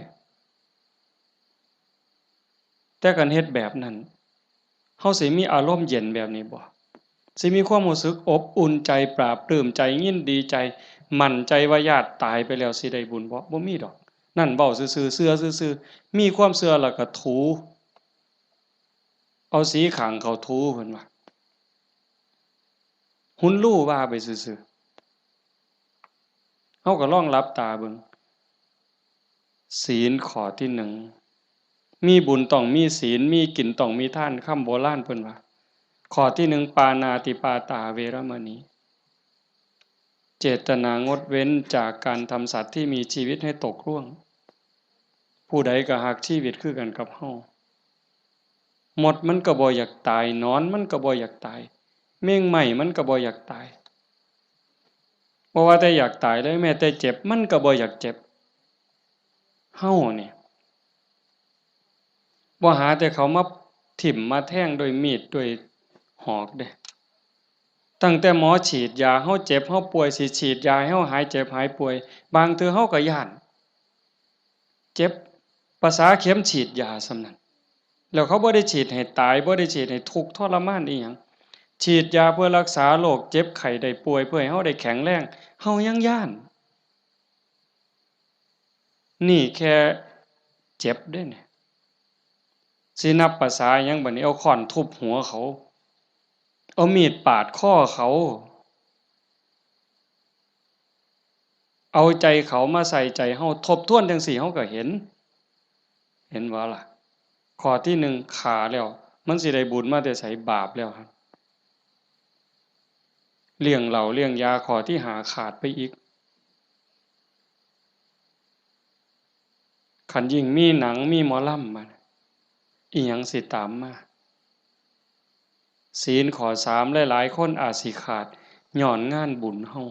แต่คันเฮ็ดแบบนั้น เฮาสิมีอารมณ์เย็นแบบนี้บ่ สิมีความรู้สึกอบอุ่นใจ ปลาบปลื้มใจ ยินดีใจ มั่นใจว่าญาติตายไปแล้วสิได้บุญบ่ บ่มีดอก นั่นเว้าซื่อๆ เชื่อซื่อๆ มีความเชื่อแล้วก็ถู เอาสีข้างเขาถู เพิ่นว่า หุนลู่ว่าไปซื่อๆ เฮาก็ลองหลับตาเบิ่ง ศีลข้อที่หนึ่ง มีบุญต้องมีศีล มีกินต้องมีทาน คำโบราณเพิ่นว่า ข้อที่หนึ่ง ปาณาติปาตาเวรมณี เจตนางดเว้นจากการทำสัตว์ที่มีชีวิตให้ตกร่วง ผู้ใดก็ฮักชีวิตคือกันกับเฮา มดมันก็บ่อยากตาย หนอนมันก็บ่อยากตาย แมงไม้มันก็บ่อยากตาย บ่ว่าแต่อยากตายเลย แม้แต่เจ็บมันก็บ่อยากเจ็บ เฮานี่ บ่หาแต่เขามาถิ่มมาแทงด้วยมีดด้วยหอกเด้ ตั้งแต่หมอฉีดยา เฮาเจ็บเฮาป่วย สิฉีดยาให้เฮาหายเจ็บหายป่วย บางเทื่อเฮาก็ย้าน เจ็บ ประสาเข็มฉีดยาส่ำนั้น แล้วเขาบ่ได้ฉีดให้ตาย บ่ได้ฉีดให้ทุกข์ทรมานอีหยัง ฉีดยาเพื่อรักษาโรคเจ็บไข้ได้ป่วย เพื่อให้เฮาได้แข็งแรง เฮายังย้าน นี่แค่เจ็บเด้เนี่ย สินับประสาหยังบัดนี้ เอาค้อนทุบหัวเขา เอามีดปาดคอเขา เอาใจเขามาใส่ใจเฮา ทบทวนจั่งซี้เฮาก็เห็น เห็นบ่ล่ะ ข้อที่หนึ่งฆ่าแล้ว มันสิได้บุญมาแต่ไส บาปแล้วหั่น เลี้ยงเหล้าเลี้ยงยา ข้อที่ห้าขาดไปอีก คันยิ่งมีหนังมีหมอลำมา อีหยังสิตามมา ศีลข้อสาม หลายๆ คนอาจสิขาด ย้อนงานบุญเฮา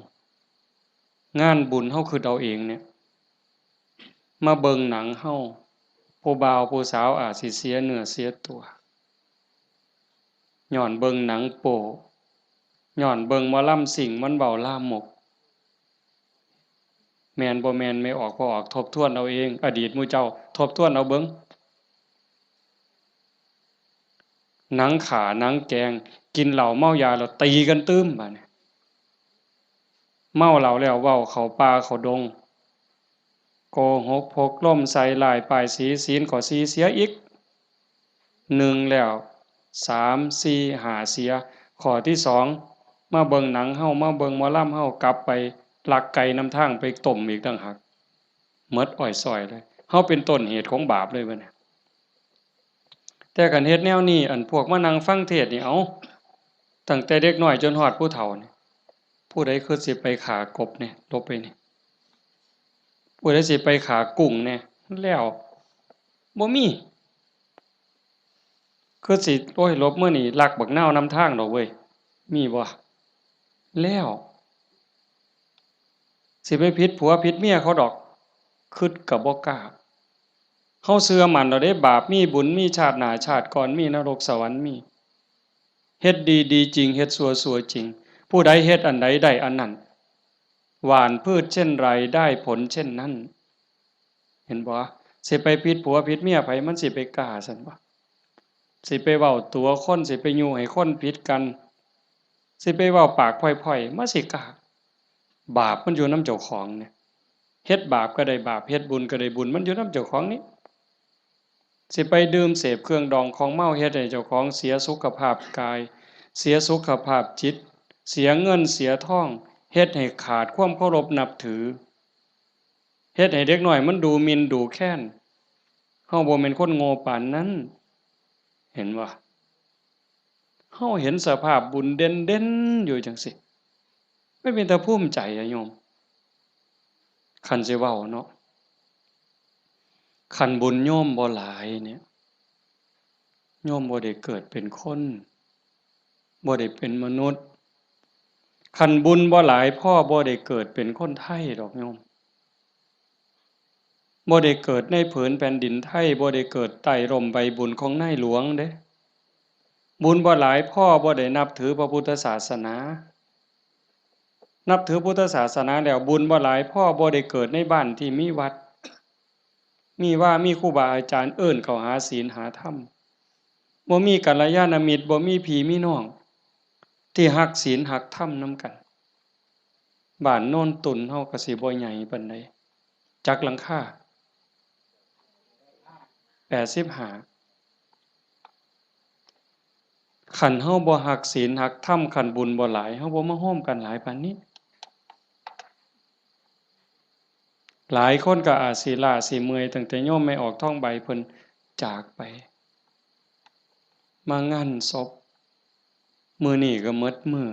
งานบุญเฮาคิดเอาเองเนี่ย มาเบิ่งหนังเฮา ผู้บ่าวผู้สาวอาจสิเสียเนื้อเสียตัว ย้อนเบิ่งหนังโป๊ ย้อนเบิ่งหมอลำซิ่งมันเว้าลามก แม่นบ่แม่น แม่ออกบ่ออก ทบทวนเอาเอง อดีตหมู่เจ้า ทบทวนเอาเบิ่ง หนังฆ่า หนังแกล้ง กินเหล้าเมายาแล้วตีกันตื่ม บาดนี้ เมาเหล้าแล้วเว้าเข้าป่าเข้าดง โกหกพกลมใส่ร้ายป้ายสี ศีลข้อสี่เสียอีก หนึ่งแล้ว สาม สี่ ห้า เสีย ข้อที่สอง มาเบิ่งหนังเฮา มาเบิ่งหมอลำเฮา กลับไปลักไก่นำทางไปต้มอีกต่างหาก หมดอ้อยส้อยเลย เฮาเป็นต้นเหตุของบาปเลยบัดนี้ แต่คันเฮ็ดแนวนี้ อันพวกมานั่งฟังเทศน์นี่ เอ้า ตั้งแต่เด็กน้อยจนฮอดผู้เฒ่านี่ ผู้ใดคือสิไปฆ่ากบเนี่ย หลบไปนี่ ผู้ใดสิไปฆ่ากุ้งเนี่ย แล้ว บ่มี คือสิ โอ้ย หลบมื้อนี้ลักบักนาวนำทางดอกเว้ย มีบ่ แล้ว สิไปผิดผัวผิดเมียเขาดอก คิดก็บ่กล้า เฮาเชื่อมั่นแล้วเด้ บาปมีบุญมี ชาติหน้าชาติก่อนมี นรกสวรรค์มี เฮ็ดดีดีจริง เฮ็ดชั่วชั่วจริง ผู้ใดเฮ็ดอันใดได้อันนั้น หว่านพืชเช่นไรได้ผลเช่นนั้น เห็นบ่ สิไปผิดผัวผิดเมียไผ มันสิไปกล้าซั่นบ่ สิไปเว้าตั๋วคน สิไปยุให้คนผิดกัน สิไปเว้าปากพ่อยๆ มันสิกล้า บาปมันอยู่นำเจ้าของเนี่ย เฮ็ดบาปก็ได้บาป เฮ็ดบุญก็ได้บุญ มันอยู่นำเจ้าของนี่ สิไปดื่มเสพเครื่องดองของเมา เฮ็ดให้เจ้าของเสียสุขภาพกาย เสียสุขภาพจิต เสียเงินเสียทอง เฮ็ดให้ขาดความเคารพนับถือ เฮ็ดให้เด็กน้อยมันดูหมิ่นดูแคลน เฮาบ่แม่นคนโง่ปานนั้น เห็นบ่ เฮาเห็นสภาพบุญเด่นๆ อยู่จั่งซี้ มันเป็นตาภูมิใจอะโยม คันสิเว้าเนาะ คันบุญโยมบ่หลายเนี่ย โยมบ่ได้เกิดเป็นคน บ่ได้เป็นมนุษย์ คันบุญบ่หลายพอบ่ได้เกิดเป็นคนไทยดอกโยม บ่ได้เกิดในผืนแผ่นดินไทย บ่ได้เกิดใต้ร่มใบบุญของนายหลวงเด้ บุญบ่หลายพอบ่ได้นับถือพระพุทธศาสนา นับถือพุทธศาสนาแล้วบุญบ่หลายพอบ่ได้เกิดในบ้านที่มีวัด มีวา มีครูบาอาจารย์เอิ้นเข้าหาศีลหาธรรม บ่มีกัลยาณมิตร บ่มีพี่มีน้อง ที่ฮักศีลฮักธรรมนำกัน บ้านโนนตุ่นเฮาก็สิบ่ใหญ่ปานใด จักหลังคา แปดสิบห้า คันเฮาบ่ฮักศีลฮักธรรม คันบุญบ่หลาย เฮาบ่มาโฮมกันหลายปานนี้ หลายคนก็อาจสิล้าสิเมื่อย ตั้งแต่โยมแม่ออกทองใบเพิ่นจากไป มางานศพ มื้อนี้ก็หมดมื้อ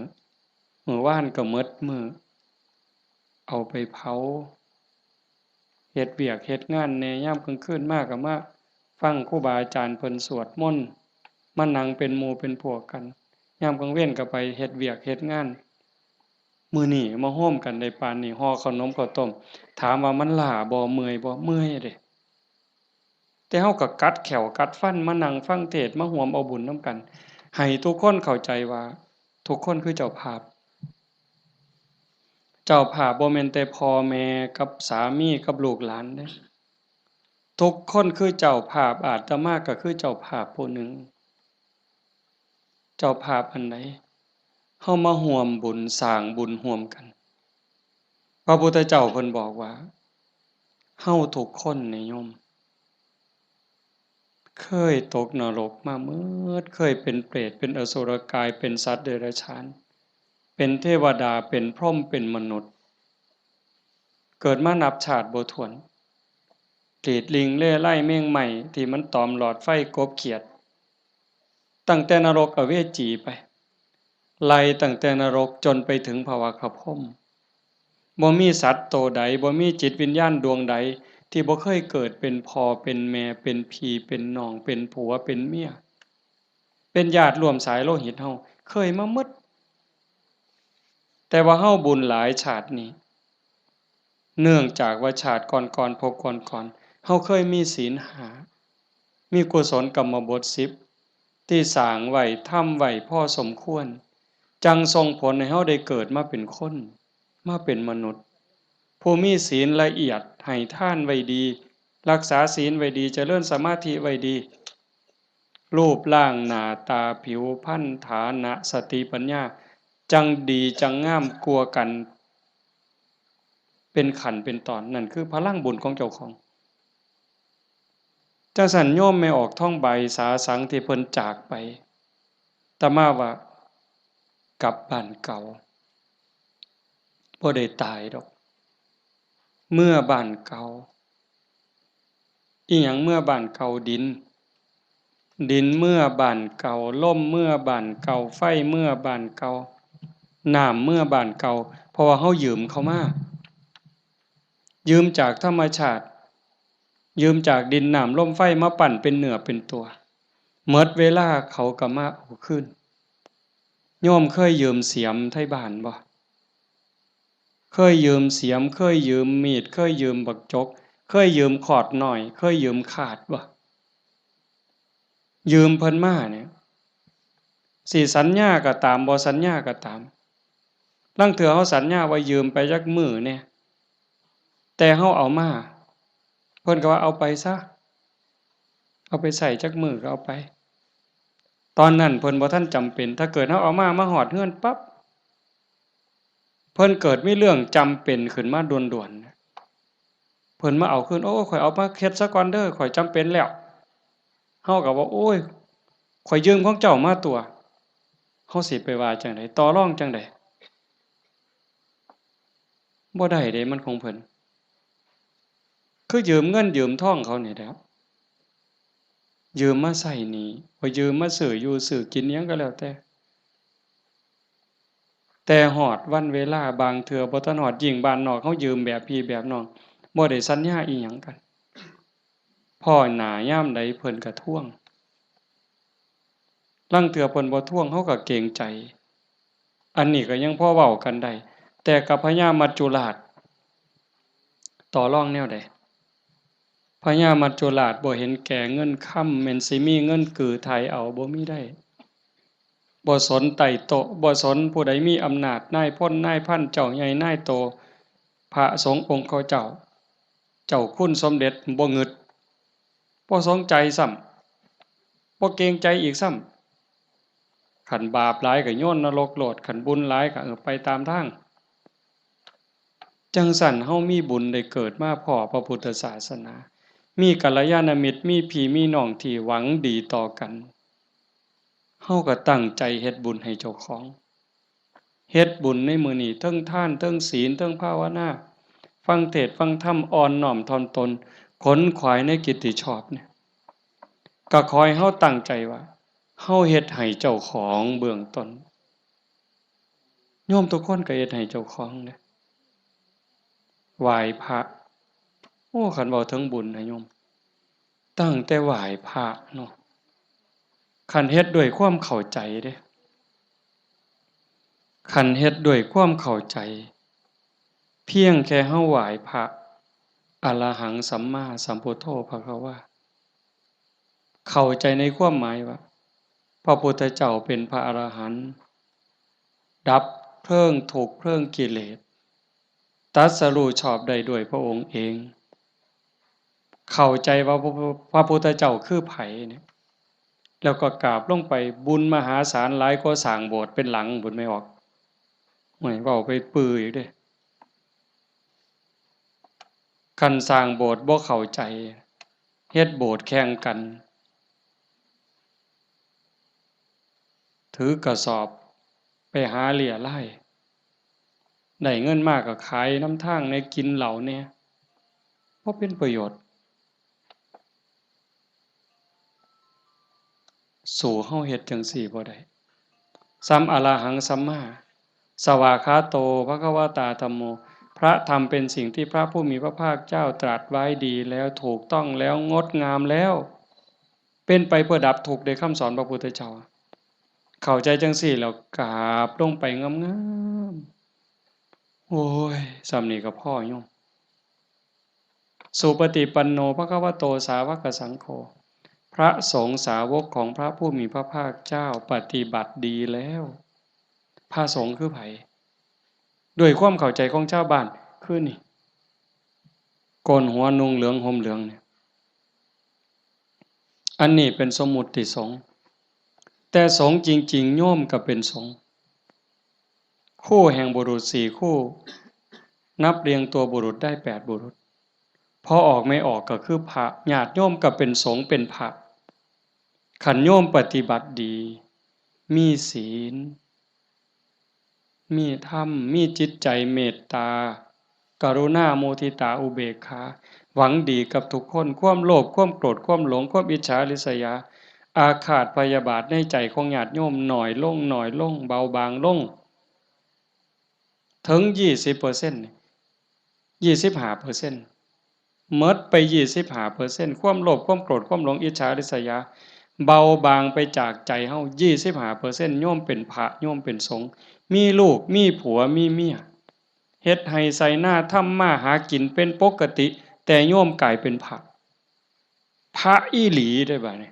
มื้อวานก็หมดมื้อ เอาไปเผา เฮ็ดเวียกเฮ็ดงานแหน่ ยามกลางคืนมาก็มาฟังครูบาอาจารย์เพิ่นสวดมนต์ มานั่งเป็นหมู่เป็นพวกกัน ยามกลางเว็นก็ไปเฮ็ดเวียกเฮ็ดงาน มื้อนี้มาโฮมกันได้ปานนี้ ห่อข้าวหนมข้าวต้ม ถามว่ามันล้าบ่ เมื่อยบ่ เมื่อยเด้ แต่เฮาก็กัดแข้วกัดฟันมานั่งฟังเทศน์ มาร่วมเอาบุญนำกัน ให้ทุกคนเข้าใจว่าทุกคนคือเจ้าภาพ เจ้าภาพบ่แม่นแต่พ่อแม่กับสามีกับลูกหลานเด้ ทุกคนคือเจ้าภาพ อาตมาก็คือเจ้าภาพผู้หนึ่ง เจ้าภาพอันใด เฮามาร่วมบุญสร้างบุญร่วมกัน พระพุทธเจ้าเพิ่นบอกว่า เฮาทุกคนนี่โยม เคยตกนรกมาหมด เคยเป็นเปรต เป็นอสุรกาย เป็นสัตว์เดรัจฉาน เป็นเทวดา เป็นพรหม เป็นมนุษย์ เกิดมานับชาติบ่ถ้วน กรีดลิงเล่ไล่แมงไหม้ที่มันตอมหลอดไฟกบเขียด ตั้งแต่นรกอเวจีไป ไล่ตั้งแต่นรกจนไปถึงพระวักขพรหม บ่มีสัตว์โตใด บ่มีจิตวิญญาณดวงใด ที่บ่เคยเกิดเป็นพ่อเป็นแม่ เป็นพี่เป็นน้อง เป็นผัวเป็นเมีย เป็นญาติร่วมสายโลหิตเฮา เคยมาหมด แต่ว่าเฮาบุญหลายชาตินี้ เนื่องจากว่าชาติก่อนๆ ภพก่อนๆ เฮาเคยมีศีลห้า มีกุศลกรรมบทสิบ ที่สร้างไว้ ทำไว้พอสมควร จั่งส่งผลให้เฮาได้เกิดมาเป็นคน มาเป็นมนุษย์ ผู้มีศีลละเอียด ให้ทานไว้ดี รักษาศีลไว้ดี เจริญสมาธิไว้ดี รูปร่างหน้าตา ผิวพรรณ ฐานะ สติปัญญา จั่งดีจั่งงามกว่ากัน เป็นขั้นเป็นตอน นั่นคือพลังบุญของเจ้าของ จั่งซั้นโยมแม่ออกทองใบสาสังที่เพิ่นจากไป อาตมาว่ากลับบ้านเก่า บ่ได้ตายดอก เมือบ้านเก่า อิหยังเมือบ้านเก่า ดิน ดินเมือบ้านเก่า ลมเมือบ้านเก่า ไฟเมือบ้านเก่า น้ำเมือบ้านเก่า เพราะว่าเฮายืมเขามา ยืมจากธรรมชาติ ยืมจากดินน้ำลมไฟมาปั้นเป็นเนื้อเป็นตัว หมดเวลาเขาก็มาเอาคืน โยมเคยยืมเสียมไทบ้านบ่ เคยยืมเสียม เคยยืมมีด เคยยืมบักจก เคยยืมขอดน้อย เคยยืมคาดบ่ ยืมเพิ่นมาเนี่ย สิสัญญาก็ตาม บ่สัญญาก็ตาม ลางเทื่อเฮาสัญญาว่ายืมไปจักมื้อแหน่ แต่เฮาเอามา เพิ่นก็ว่าเอาไปซะ เอาไปใช้จักมื้อก็เอาไป ตอนนั้นเพิ่นบ่ทันจำเป็น ถ้าเกิดเฮาเอามา มาฮอดเฮือนปั๊บ เพิ่นเกิดมีเรื่องจำเป็นขึ้นมาด่วนๆ เพิ่นมาเอาคืน โอ้ ข้อยเอามาเฮ็ดซะก่อนเด้อ ข้อยจำเป็นแล้ว เฮาก็ว่า โอ้ย ข้อยยืมของเจ้ามาตั่ว เฮาสิไปว่าจั่งใด ต่อรองจั่งใด บ่ได้เด้ มันของเพิ่น คือยืมเงินยืมทองเขานี่แหละ ยืมมาใช้หนี้ บ่ยืมมาซื้ออยู่ซื้อกินอิหยังก็แล้วแต่ แต่ฮอดวันเวลาบางเทื่อบ่ทันฮอด ยิ่งบ้านนอกเฮายืมแบบพี่แบบน้อง บ่ได้สัญญาอิหยังกัน พ้อหน้ายามใดเพิ่นก็ทวง ลางเทื่อเพิ่นบ่ทวงเฮาก็เกรงใจ อันนี้ก็ยังพอเว้ากันได้ แต่กับพญามัจจุราช ต่อรองแนวใด พญามัจจุราชบ่เห็นแก่เงินคำ แม่นสิมีเงินกือไถ่เอา บ่มีได้ บ่สนไต่โต๊ะ บ่สนผู้ใดมีอำนาจ นายพลนายพัน เจ้าใหญ่นายโต พระสงฆ์องค์เขาเจ้า เจ้าคุณสมเด็จบ่งึด บ่สนใจซ้ำ บ่เกรงใจอีกซ้ำ คันบาปหลายก็โยนนรกโลด คันบุญหลายก็ เออ ไปตามทาง จั่งซั้นเฮามีบุญได้เกิดมาพ้อพระพุทธศาสนา มีกัลยาณมิตร มีพี่มีน้องที่หวังดีต่อกัน เฮาก็ตั้งใจเฮ็ดบุญให้เจ้าของ เฮ็ดบุญในมื้อนี้ เทิงทาน เทิงศีล เทิงภาวนา ฟังเทศน์ฟังธรรม อ่อนน้อมถ่อมตน ขนขวายในกิตติชอบเนี่ย ก็ขอให้เฮาตั้งใจว่า เฮาเฮ็ดให้เจ้าของเบื้องต้น โยมทุกคนก็เฮ็ดให้เจ้าของเด้ ไหว้พระ โอ้ คันเว้าถึงบุญนะโยม ตั้งแต่ไหว้พระเนาะ คันเฮ็ดด้วยความเข้าใจเด้ คันเฮ็ดด้วยความเข้าใจ เพียงแค่เฮาไหว้พระ อะระหังสัมมาสัมพุทโธภะคะวา เข้าใจในความหมายว่า พระพุทธเจ้าเป็นพระอรหันต์ ดับเพลิงทุกข์เพลิงกิเลส ตรัสรู้ชอบได้ด้วยพระองค์เอง เข้าใจว่าพระ พระพุทธเจ้าคือไผเนี่ย แล้วก็กราบลงไป บุญมหาศาลหลายกว่าสร้างโบสถ์เป็นหลังพุ้น แม่ออก โอ้ย เว้าไปปื้ออีกเด้ คันสร้างโบสถ์บ่เข้าใจ เฮ็ดโบสถ์แข่งกัน ถือกระสอบไปหาเรี่ยไล่ ได้เงินมาก็ขายนำทางแหน่ กินเหล้าแหน่ บ่เป็นประโยชน์ สู้เฮาเฮ็ดจั่งซี้บ่ได้ ส่ำอะระหังสัมมา สวากขาโต ภะคะวะตา ธัมโม พระธรรมเป็นสิ่งที่พระผู้มีพระภาคเจ้าตรัสไว้ดีแล้ว ถูกต้องแล้ว งดงามแล้ว เป็นไปเพื่อดับทุกข์ ได้คำสอนพระพุทธเจ้า เข้าใจจั่งซี้แล้วกราบลงไปงามๆ โอ้ย ส่ำนี้ก็พอโยม สุปฏิปันโน ภะคะวะโต สาวกสังโฆ พระสงฆ์สาวกของพระผู้มีพระภาคเจ้าปฏิบัติดีแล้ว พระสงฆ์คือไผ ด้วยความเข้าใจของชาวบ้าน คือนี่ โกนหัวนุ่งเหลืองห่มเหลืองเนี่ย อันนี้เป็นสมมุติสงฆ์ แต่สงฆ์จริงๆ โยมก็เป็นสงฆ์ คู่แห่งบุรุษสี่คู่ นับเรียงตัวบุรุษได้แปดบุรุษ พอออกไม่ออกก็คือพระ ญาติโยมก็เป็นสงฆ์เป็นพระ คันโยมปฏิบัติดี มีศีล มีธรรม มีจิตใจเมตตา กรุณา มุทิตา อุเบกขา หวังดีกับทุกคน ความโลภ ความโกรธ ความหลง ความอิจฉาริษยา อาฆาตพยาบาทในใจของญาติโยมน้อยลง น้อยลง เบาบางลง ถึงยี่สิบเปอร์เซ็นต์ ยี่สิบห้าเปอร์เซ็นต์ หมดไปยี่สิบห้าเปอร์เซ็นต์ ความโลภ ความโกรธ ความหลง อิจฉาริษยา เบาบางไปจากใจเฮา ยี่สิบห้าเปอร์เซ็นต์ โยมเป็นพระ โยมเป็นสงฆ์ มีลูก มีผัว มีเมีย เฮ็ดไฮ่ไถนา ทำมาหากินเป็นปกติ แต่โยมกลายเป็นพระ พระอีหลีเด้บัดนี้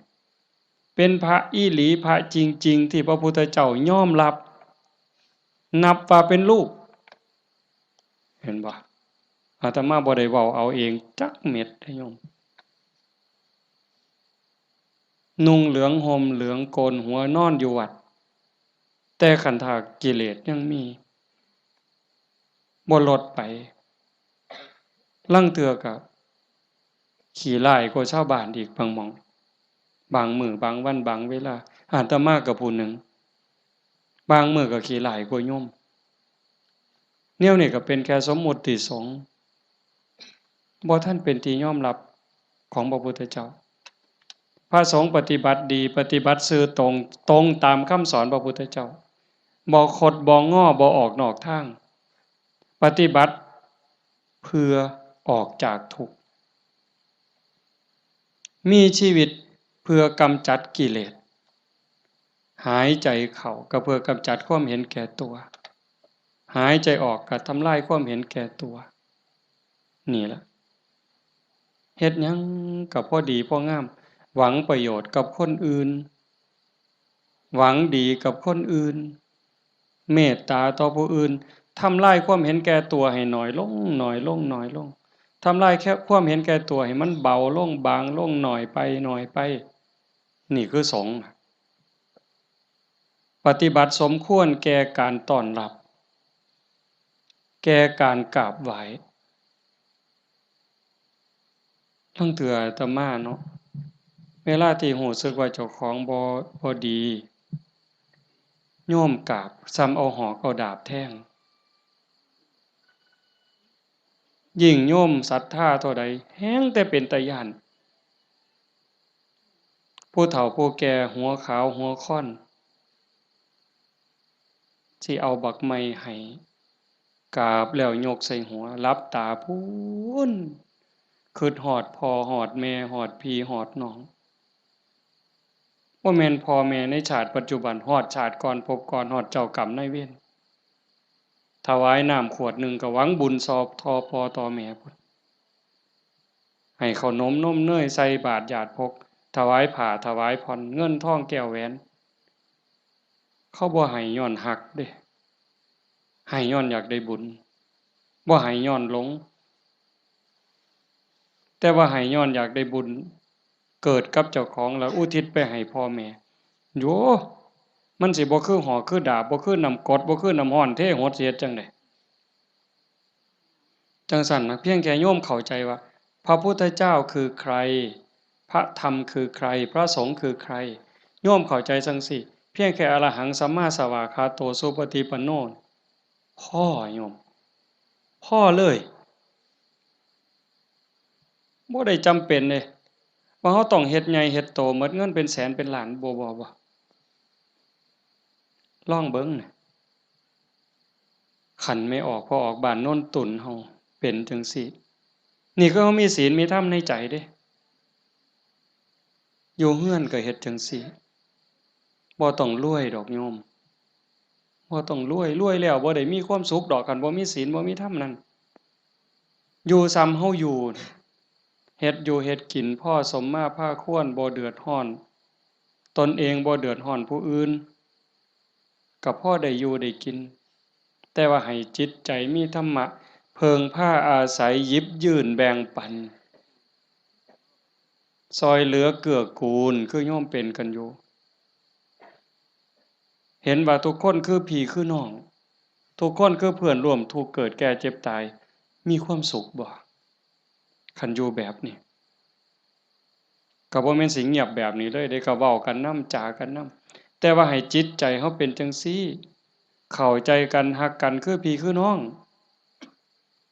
เป็นพระอีหลี พระจริงๆ ที่พระพุทธเจ้ายอมรับ นับว่าเป็นลูก เห็นบ่ อาตมาบ่ได้เว้าเอาเองจักเม็ดเด้โยม นุ่งเหลืองห่มเหลืองโกนหัวนอนอยู่วัด แต่คันถ้ากิเลสยังมี บ่ลดไป ลางเทื่อก็ขี้ร้ายกว่าชาวบ้านอีกบางหม่อง บางมื้อบางวันบางเวลา อาตมาก็ผู้หนึ่ง บางมื้อก็ขี้ร้ายกว่าโยม แนวนี้ก็เป็นแค่สมมุติสงฆ์ บ่ทันเป็นที่ยอมรับของพระพุทธเจ้า พระสงฆ์ปฏิบัติดี ปฏิบัติซื่อตรง ตรงตามคำสอนพระพุทธเจ้า บ่คดบ่งอ บ่ออกนอกทาง ปฏิบัติเพื่อออกจากทุกข์ มีชีวิตเพื่อกำจัดกิเลส หายใจเข้าก็เพื่อกำจัดความเห็นแก่ตัว หายใจออกก็ทำลายความเห็นแก่ตัว นี่ล่ะ เฮ็ดหยังก็พอดีพองาม หวังประโยชน์กับคนอื่น หวังดีกับคนอื่น เมตตาต่อผู้อื่น ทำลายความเห็นแก่ตัวให้น้อยลง น้อยลง น้อยลง ทำลายแค่ความเห็นแก่ตัวให้มันเบาลง บางลง น้อยไป น้อยไป นี่คือสงฆ์ ปฏิบัติสมควรแก่การต้อนรับ แก่การกราบไหว้ ลางเทื่ออาตมาเนาะ เวลาที่รู้สึกว่าเจ้าของบ่ บ่ดี โยมกราบ ส่ำเอาหอกเอาดาบแทง ยิ่งโยมศรัทธาเท่าใด แฮ่งแต่เป็นตาย้าน ผู้เฒ่าผู้แก่หัวขาวหัวค่อน สิเอาบักไม้ให้ กราบแล้วยกใส่หัว หลับตาพู้น คิดฮอดพ่อฮอดแม่ ฮอดพี่ฮอดน้อง บ่แม่นพ่อแม่ในชาติปัจจุบัน ฮอดชาติก่อนภพก่อน ฮอดเจ้ากรรมนายเวร ถวายน้ำขวดหนึ่งก็หวังบุญซอบต่อพ่อต่อแม่พุ้น ให้ข้าวนมนมเนยใส่บาตรญาติพก ถวายผ้าถวายผ่อน เงินทองแก้วแหวน เขาบ่ให้ย้อนฮักเด้ ให้ย้อนอยากได้บุญ บ่ให้ย้อนหลง แต่ว่าให้ย้อนอยากได้บุญ เกิดกับเจ้าของแล้วอุทิศไปให้พ่อแม่ โย มันสิบ่คือหอกคือดาบ บ่คือน้ำกรด บ่คือน้ำร้อนเทหด สิเฮ็ดจั่งใด จั่งซั้นนะ เพียงแค่โยมเข้าใจว่า พระพุทธเจ้าคือใคร พระธรรมคือใคร พระสงฆ์คือใคร โยมเข้าใจจั่งซี้ เพียงแค่อรหังสัมมาสวากขาโตสุปฏิปันโน พอโยม พอเลย บ่ได้จำเป็นเด้ ว่าเราต้องเฮ็ดใหญ่เฮ็ดโต หมดเงินเป็นแสนเป็นล้าน บ่ บ่ บ่ ลองเบิ่งน่ะ คันแม่ออกพ่อออกบ้านโนนตุ่นเฮาเป็นจั่งซี้ นี่คือเฮามีศีลมีธรรมในใจเด้ อยู่เฮือนก็เฮ็ดจั่งซี้ บ่ต้องรวยดอกโยม บ่ต้องรวย รวยแล้วบ่ได้มีความสุขดอก คันบ่มีศีลบ่มีธรรมนั่น อยู่ส่ำเฮาอยู่ เฮ็ดอยู่เฮ็ดกินพอสมมาพาควร บ่เดือดร้อน ตนเองบ่เดือดร้อนผู้อื่น ก็พอได้อยู่ได้กิน แต่ว่าให้จิตใจมีธรรมะ เพิ่งพาอาศัย หยิบยื่นแบ่งปัน ซ่อยเหลือเกื้อกูล คือโยมเป็นกันอยู่ เห็นว่าทุกคนคือพี่คือน้อง ทุกคนคือเพื่อนร่วมทุกข์เกิดแก่เจ็บตาย มีความสุขบ่ คันอยู่แบบนี้ ก็บ่แม่นสิเงียบแบบนี้เลยเด้ ก็เว้ากันนำ จ๋ากันนำ แต่ว่าให้จิตใจเฮาเป็นจั่งซี้ เข้าใจกัน ฮักกัน คือพี่คือน้อง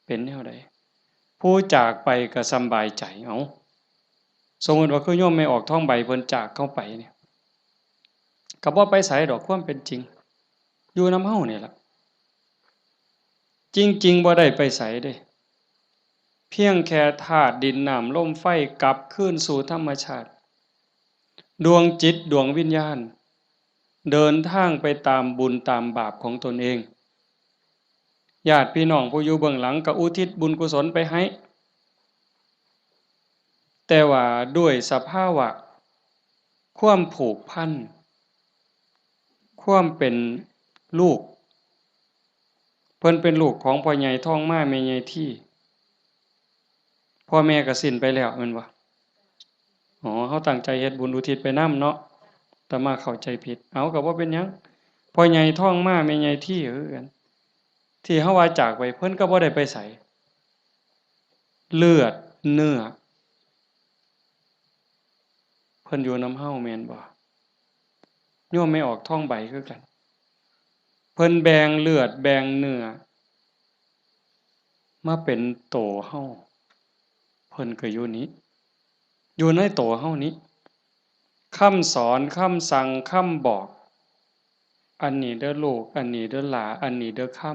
เป็นแนวใด ผู้จากไปก็สำบายใจ เอ้า สมมุติว่าคือโยมแม่ออกทองใบเพิ่นจากเฮาไปเนี่ย ก็บ่ไปไสดอก ความเป็นจริง อยู่นำเฮานี่ล่ะ จริงๆ บ่ได้ไปไสเด้ เพียงแค่ธาตุดินน้ำลมไฟกลับคืนสู่ธรรมชาติ ดวงจิตดวงวิญญาณ เดินทางไปตามบุญตามบาปของตนเอง ญาติพี่น้องผู้อยู่เบื้องหลังก็อุทิศบุญกุศลไปให้ แต่ว่าด้วยสภาวะความผูกพัน ความเป็นลูก เพิ่นเป็นลูกของพ่อใหญ่ทองมาแม่ใหญ่ที พ่อแม่ก็สิ้นไปแล้วแม่นบ่ อ๋อ เฮาตั้งใจเฮ็ดบุญอุทิศไปนำเนาะ อาตมาเข้าใจผิด เอา ก็บ่เป็นหยัง พ่อใหญ่ทองมาแม่ใหญ่ทีคือกัน ที่เฮาว่าจากไป เพิ่นก็บ่ได้ไปไส เลือดเนื้อ เพิ่นอยู่นำเฮาแม่นบ่ โยมแม่ออกทองใบคือกัน เพิ่นแบ่งเลือดแบ่งเนื้อ มาเป็นโตเฮา เพิ่นก็อยู่นี้ อยู่ในโตเฮานี้ คำสอน คำสั่ง คำบอก อันนี้เด้อลูก อันนี้เด้อหล้า อันนี้เด้อคำ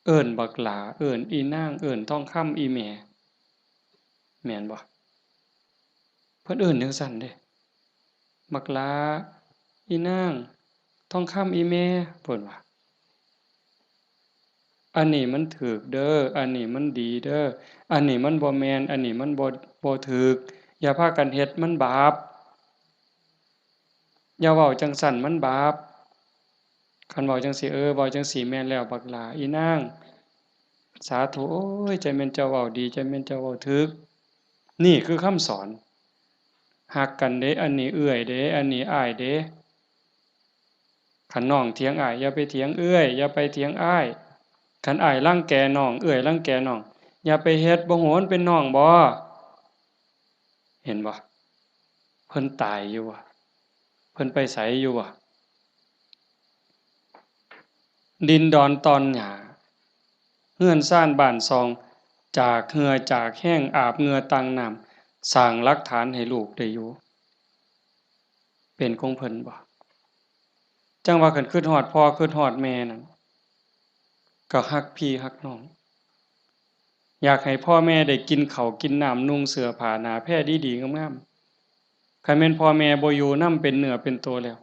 เอิ้นบักหล้า เอิ้นอีนาง เอิ้นทองคำอีแม่ แม่นบ่ เพิ่นเอิ้นจั่งซั้นเด้ บักหล้า อีนาง ทองคำอีแม่ เพิ่นว่า อันนี้มันถูกเด้อ อันนี้มันดีเด้อ อันนี้มันบ่แม่น อันนี้มันบ่ บ่ถูก อย่าพากันเฮ็ด มันบาป อย่าเว้าจั่งซั้น มันบาป คันเว้าจั่งซี้ เออ เว้าจั่งซี้แม่นแล้ว บักหล้า อีนาง สาธุ โอ้ย จั่งแม่นเจ้าเว้าดี จั่งแม่นเจ้าเว้าถูก นี่คือคำสอน ฮักกันเด้ อันนี้เอื้อยเด้ อันนี้อ้ายเด้ คันน้องเถียงอ้าย อย่าไปเถียงเอื้อย อย่าไปเถียงอ้าย คันอ้ายรังแกน้อง เอื้อยรังแกน้อง อย่าไปเฮ็ด บ่ฮู้มันเป็นน้องบ่ เห็นบ่ เพิ่นตายอยู่บ่ เพิ่นไปไสอยู่บ่ ดินดอนตอนหญ้า เฮือนซานบ้านซอง จากเหื่อจากแฮง อาบเหงื่อตั้งน้ำ สร้างหลักฐานให้ลูกได้อยู่ เป็นของเพิ่นบ่ จั่งว่าคันคิดฮอดพ่อคิดฮอดแม่นั่น ก็ฮักพี่ฮักน้อง อยากให้พ่อแม่ได้กินข้าวกินน้ำ นุ่งเสื้อผ้าหน้าแพรดีๆงามๆ คันแม่นพ่อแม่บ่อยู่นำเป็นเนื้อเป็นตัวแล้ว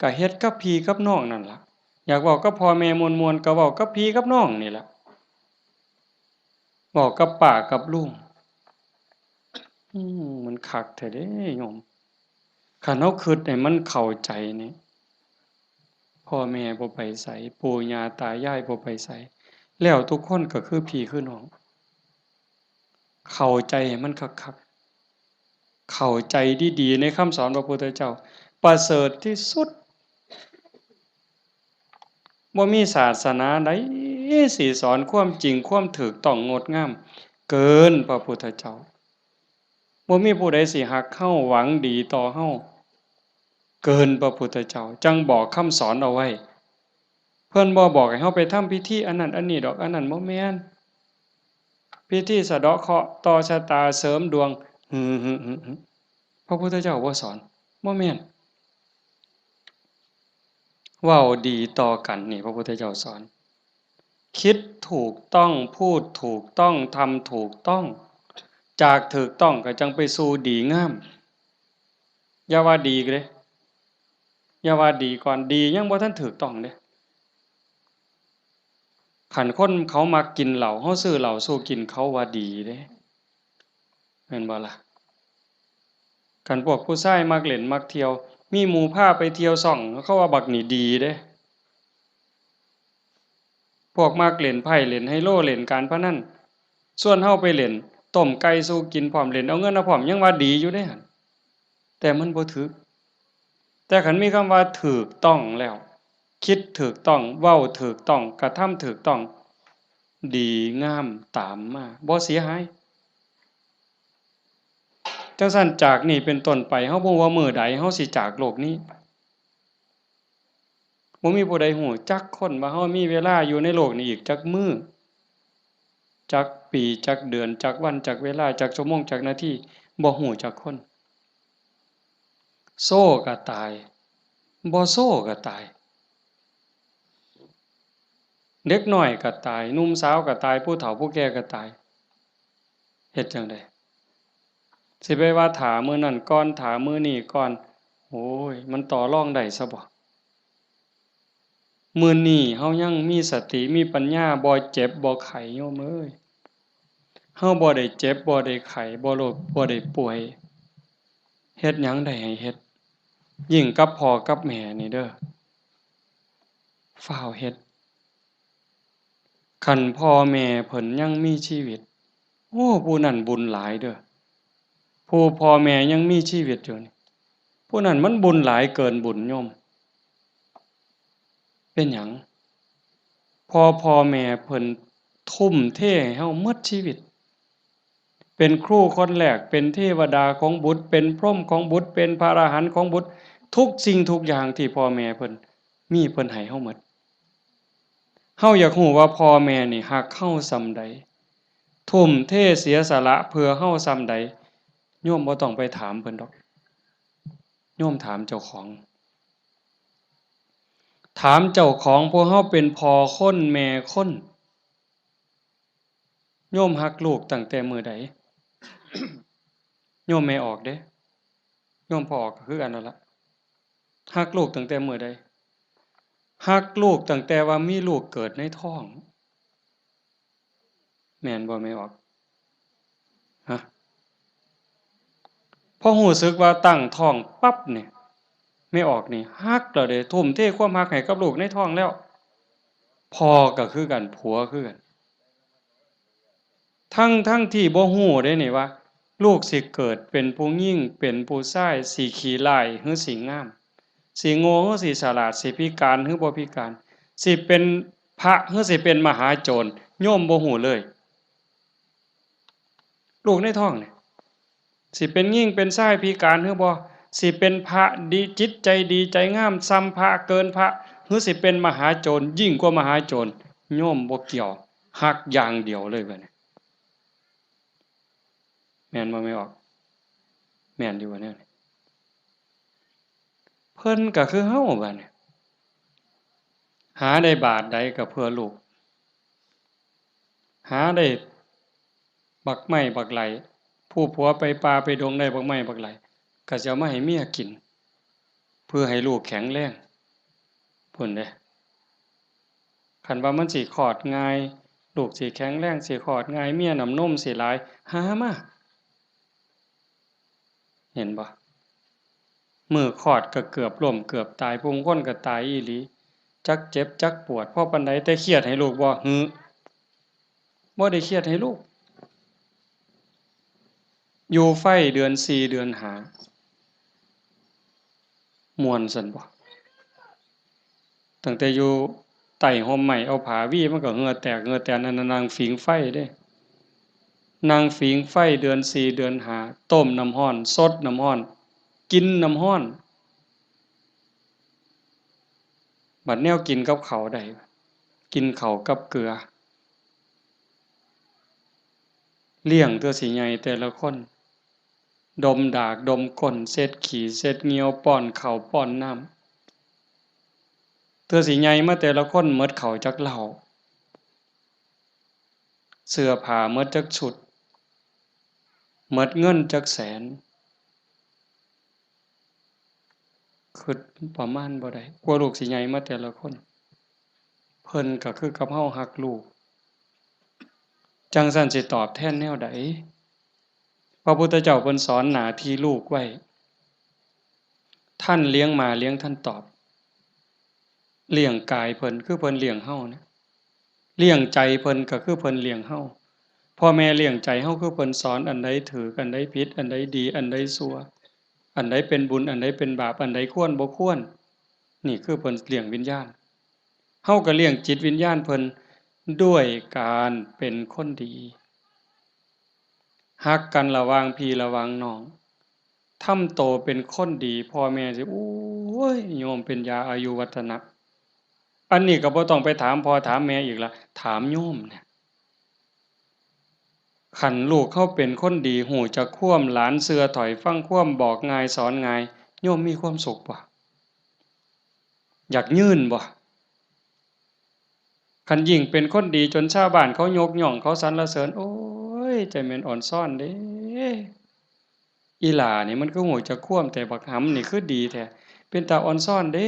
ก็เฮ็ดกับพี่กับน้องนั่นล่ะ อยากเว้ากับพ่อแม่ม่วนๆ ก็เว้ากับพี่กับน้องนี่ล่ะ เว้ากับป้ากับลุง อืม มันคักแท้เด้โยม คันเฮาคิดให้มันเข้าใจนี่ พ่อแม่บ่ไปไส ปู่ย่าตายายบ่ไปไส แล้วทุกคนก็คือพี่คือน้อง เข้าใจให้มันคักๆ เข้าใจดีๆ ในคำสอนพระพุทธเจ้า ประเสริฐที่สุด บ่มีศาสนาใดสิสอนความจริง ความถูกต้องงดงาม เกินพระพุทธเจ้า บ่มีผู้ใดสิฮักเฮา หวังดีต่อเฮา เกินพระพุทธเจ้า จั่งบอกคำสอนเอาไว้ เพิ่นบ่บอกให้เฮาไปทำพิธีอันนั้นอันนี้ดอก อันนั้นบ่แม่น พิธีสะเดาะเคราะห์ ต่อชะตา เสริมดวง หึ หึ หึ หึ พระพุทธเจ้าบ่สอน บ่แม่น เว้าดีต่อกันนี่ พระพุทธเจ้าสอน คิดถูกต้อง พูดถูกต้อง ทำถูกต้อง จากถูกต้องก็จั่งไปสู่ดีงาม อย่าว่าดีเด้ อย่าว่าดีก่อน ดียังบ่ทันถูกต้องเด้ คันคนเขามักกินเหล้า เฮาซื้อเหล้าสู่กิน เขาว่าดีเด้ แม่นบ่ล่ะ คันพวกผู้ชายมักเล่นมักเที่ยว มีหมู่พาไปเที่ยวซ่อง เขาว่าบักนี่ดีเด้ พวกมักเล่นไพ่ เล่นไฮโล เล่นการพนัน ชวนเฮาไปเล่น ต้มไก่สู่กินพร้อม เล่นเอาเงินเอาพร้อม ยังว่าดีอยู่เด้หั่น แต่มันบ่ถูก แต่คันมีคำว่าถูกต้องแล้ว คิดถูกต้อง เว้าถูกต้อง กระทำถูกต้อง ดีงามตามมา บ่เสียหาย จั่งซั้นจากนี้เป็นต้นไป เฮาบ่ฮู้ว่ามื้อใดเฮาสิจากโลกนี้ บ่มีผู้ใดฮู้จักคนว่าเฮามีเวลาอยู่ในโลกนี้อีกจักมื้อ จักปี จักเดือน จักวัน จักเวลา จักชั่วโมง จักนาที บ่ฮู้จักคน โซก็ตาย บ่โซก็ตาย เด็กน้อยก็ตาย หนุ่มสาวก็ตาย ผู้เฒ่าผู้แก่ก็ตาย เฮ็ดจั่งใด สิไปว่าถ้ามื้อนั้นก่อน ถ้ามื้อนี้ก่อน โอ้ย มันต่อรองได้ซะบ่ มื้อนี้เฮายังมีสติ มีปัญญา บ่เจ็บ บ่ไข้ โยมเอ้ย เฮาบ่ได้เจ็บ บ่ได้ไข้ บ่โรค บ่ได้ป่วย เฮ็ดหยังได้ให้เฮ็ด ยิ่งกับพ่อกับแม่นี่เด้อ ฟ้าวเฮ็ด คันพ่อแม่เพิ่นยังมีชีวิต โอ้ ผู้นั้นบุญหลายเด้อ ผู้พ่อแม่ยังมีชีวิตอยู่นี่ ผู้นั้นมันบุญหลายเกินบุญโยม เป็นหยัง เพราะพ่อแม่เพิ่นทุ่มเทให้เฮาหมดชีวิต เป็นครูคนแรก เป็นเทวดาของบุตร เป็นพรหมของบุตร เป็นพระอรหันต์ของบุตร ทุกสิ่งทุกอย่างที่พ่อแม่เพิ่นมี เพิ่นให้เฮาหมด เฮาอยากฮู้ว่าพ่อแม่นี่ฮักเฮาส่ำใด ทุ่มเทเสียสละเพื่อเฮาส่ำใด โยมบ่ต้องไปถามเพิ่นดอก โยมถามเจ้าของ ถามเจ้าของ พวกเฮาเป็นพ่อคนแม่คน โยมฮักลูกตั้งแต่มื้อใด โยมแม่ออกเด้ โยมพ่อออกก็คือกันนั่นละ ฮักลูกตั้งแต่มื้อใด ฮักลูกตั้งแต่ว่ามีลูกเกิดในท้อง แม่นบ่แม่ออก ฮะ พอรู้สึกว่าตั้งท้องปั๊บเนี่ย แม่ออกนี่ฮักแล้วเด้ ทุ่มเทความฮักให้กับลูกในท้องแล้ว พ่อก็คือกัน ผัวคือกัน ทั้งๆ ที่บ่รู้เด้นี่ว่า ลูกสิเกิดเป็นผู้หญิง เป็นผู้ชาย สิขี้ร้ายหรือสิงาม สิโง่หรือสิฉลาด สิพิการหรือบ่พิการ สิเป็นพระหรือสิเป็นมหาโจร โยมบ่รู้เลย ลูกในท้องนี่ สิเป็นหญิงเป็นชายพิการหรือบ่ สิเป็นพระดี จิตใจดีใจงามส่ำพระเกินพระ หรือสิเป็นมหาโจรยิ่งกว่ามหาโจร โยมบ่เกี่ยว ฮักอย่างเดียวเลยบัดนี้ แม่นบ่แม่ออก แม่นอยู่บ่แนวนี้ เพิ่นก็คือเฮาบัดนี้ หาได้บาทใดก็เพื่อลูก หาได้บักไม้บักไหล ผู้ผัวไปป่าไปดงได้บักไม้บักไหล ก็สิเอามาให้เมียกิน เพื่อให้ลูกแข็งแรง พุ้นเด้ คันว่ามันสิคลอดง่าย ลูกสิแข็งแรง สิคลอดง่าย เมียน้ำนมสิหลาย หามา เห็นบ่ มื้อคลอดก็เกือบล้มเกือบตาย ผู้บางคนก็ตายอีหลี จักเจ็บจักปวด พอปานใด แต่เครียดให้ลูกบ่ หือ บ่ได้เครียดให้ลูก อยู่ไฟเดือนสี่เดือนห้า ม่วนซั่นบ่ ตั้งแต่อยู่ใต้ฮ่มไม้ เอาผ้าวีมันก็เหงื่อแตกเหงื่อแตน อันนั้นนั่งผิงไฟเด้ นั่งผิงไฟเดือนสี่เดือนห้า ต้มน้ำร้อน สดน้ำร้อน กินน้ำร้อน บัดแนวกินกับข้าวได้ กินข้าวกับเกลือ เลี้ยงเทื่อสิใหญ่แต่ละคน ดมดากดมก้น เช็ดขี้เช็ดเหยี่ยว ป้อนข้าวป้อนน้ำ เทื่อสิใหญ่มาแต่ละคนหมดข้าวจักเล่า เสื้อผ้าหมดจักชุด หมดเงินจักแสน คิดประมาณบ่ได้ กว่าลูกสิใหญ่มาแต่ละคน เพิ่นก็คือกับเฮาฮักลูก จั่งซั้นสิตอบแทนแนวใด พระพุทธเจ้าเพิ่นสอนหน้าที่ลูกไว้ ท่านเลี้ยงมาเลี้ยงท่านตอบ เลี้ยงกายเพิ่นคือเพิ่นเลี้ยงเฮานะ เลี้ยงใจเพิ่นก็คือเพิ่นเลี้ยงเฮา พ่อแม่เลี้ยงใจเฮาคือเพิ่นสอนอันใดถูก อันใดผิด อันใดดี อันใดชั่ว อันใดเป็นบุญ อันใดเป็นบาป อันใดควรบ่ควร นี่คือเพิ่นเลี้ยงวิญญาณ เฮาก็เลี้ยงจิตวิญญาณเพิ่นด้วยการเป็นคนดี ฮักกันระหว่างพี่ระหว่างน้อง ทำโตเป็นคนดี พ่อแม่สิ โอ้ย โยมเป็นยาอายุวัฒนะ อันนี้ก็บ่ต้องไปถามพ่อถามแม่อีกละ ถามโยมเนี่ย คันลูกเฮาเป็นคนดี ฮู้จักความ หลานเชื่อถ้อยฟังความ บอกง่ายสอนง่าย โยมมีความสุขบ่ อยากยืนบ่ คันยิ่งเป็นคนดีจนชาวบ้านเขายกย่องเขาสรรเสริญ โอ้ย ใจแม่นอ่อนซ้อนเด้ อีหล่านี่มันคือฮู้จักความ แต่บักหำนี่คือดีแท้ เป็นตาอ่อนซ้อนเด้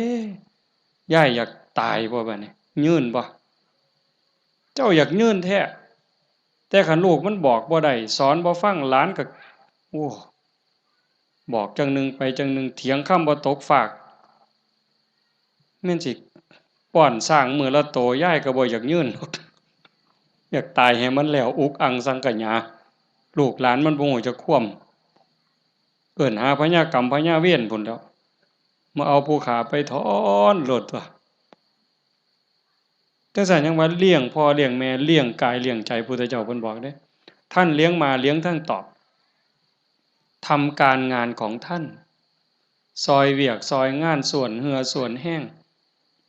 ยายอยากตายบ่บัดนี้ ยืนบ่ เจ้าอยากยืนแท้ แต่คันลูกมันบอกบ่ได้ สอนบ่ฟัง หลานก็ โอ้ บอกจั่งหนึ่งไปจั่งหนึ่ง เถียงคำบ่ตกฟาก แม่นสิป้อนช้างมื้อละโต ยายก็บ่อยากยืน อยากตายให้มันแล้ว อุกอังสังขยา ลูกหลานมันบ่ฮู้จักความ เอิ้นหาพญากรรมพญาเวรพุ้นแหล้ว มาเอาผู้ฆ่าไปถอนโลดตั๊ว จั่งซั้นยังว่าเลี้ยงพ่อเลี้ยงแม่ เลี้ยงกายเลี้ยงใจ พุทธเจ้าเพิ่นบอกเด้ ท่านเลี้ยงมาเลี้ยงท่านตอบ ทำการงานของท่าน ซอยเวียกซอยงาน ส่วนเหื่อส่วนแฮง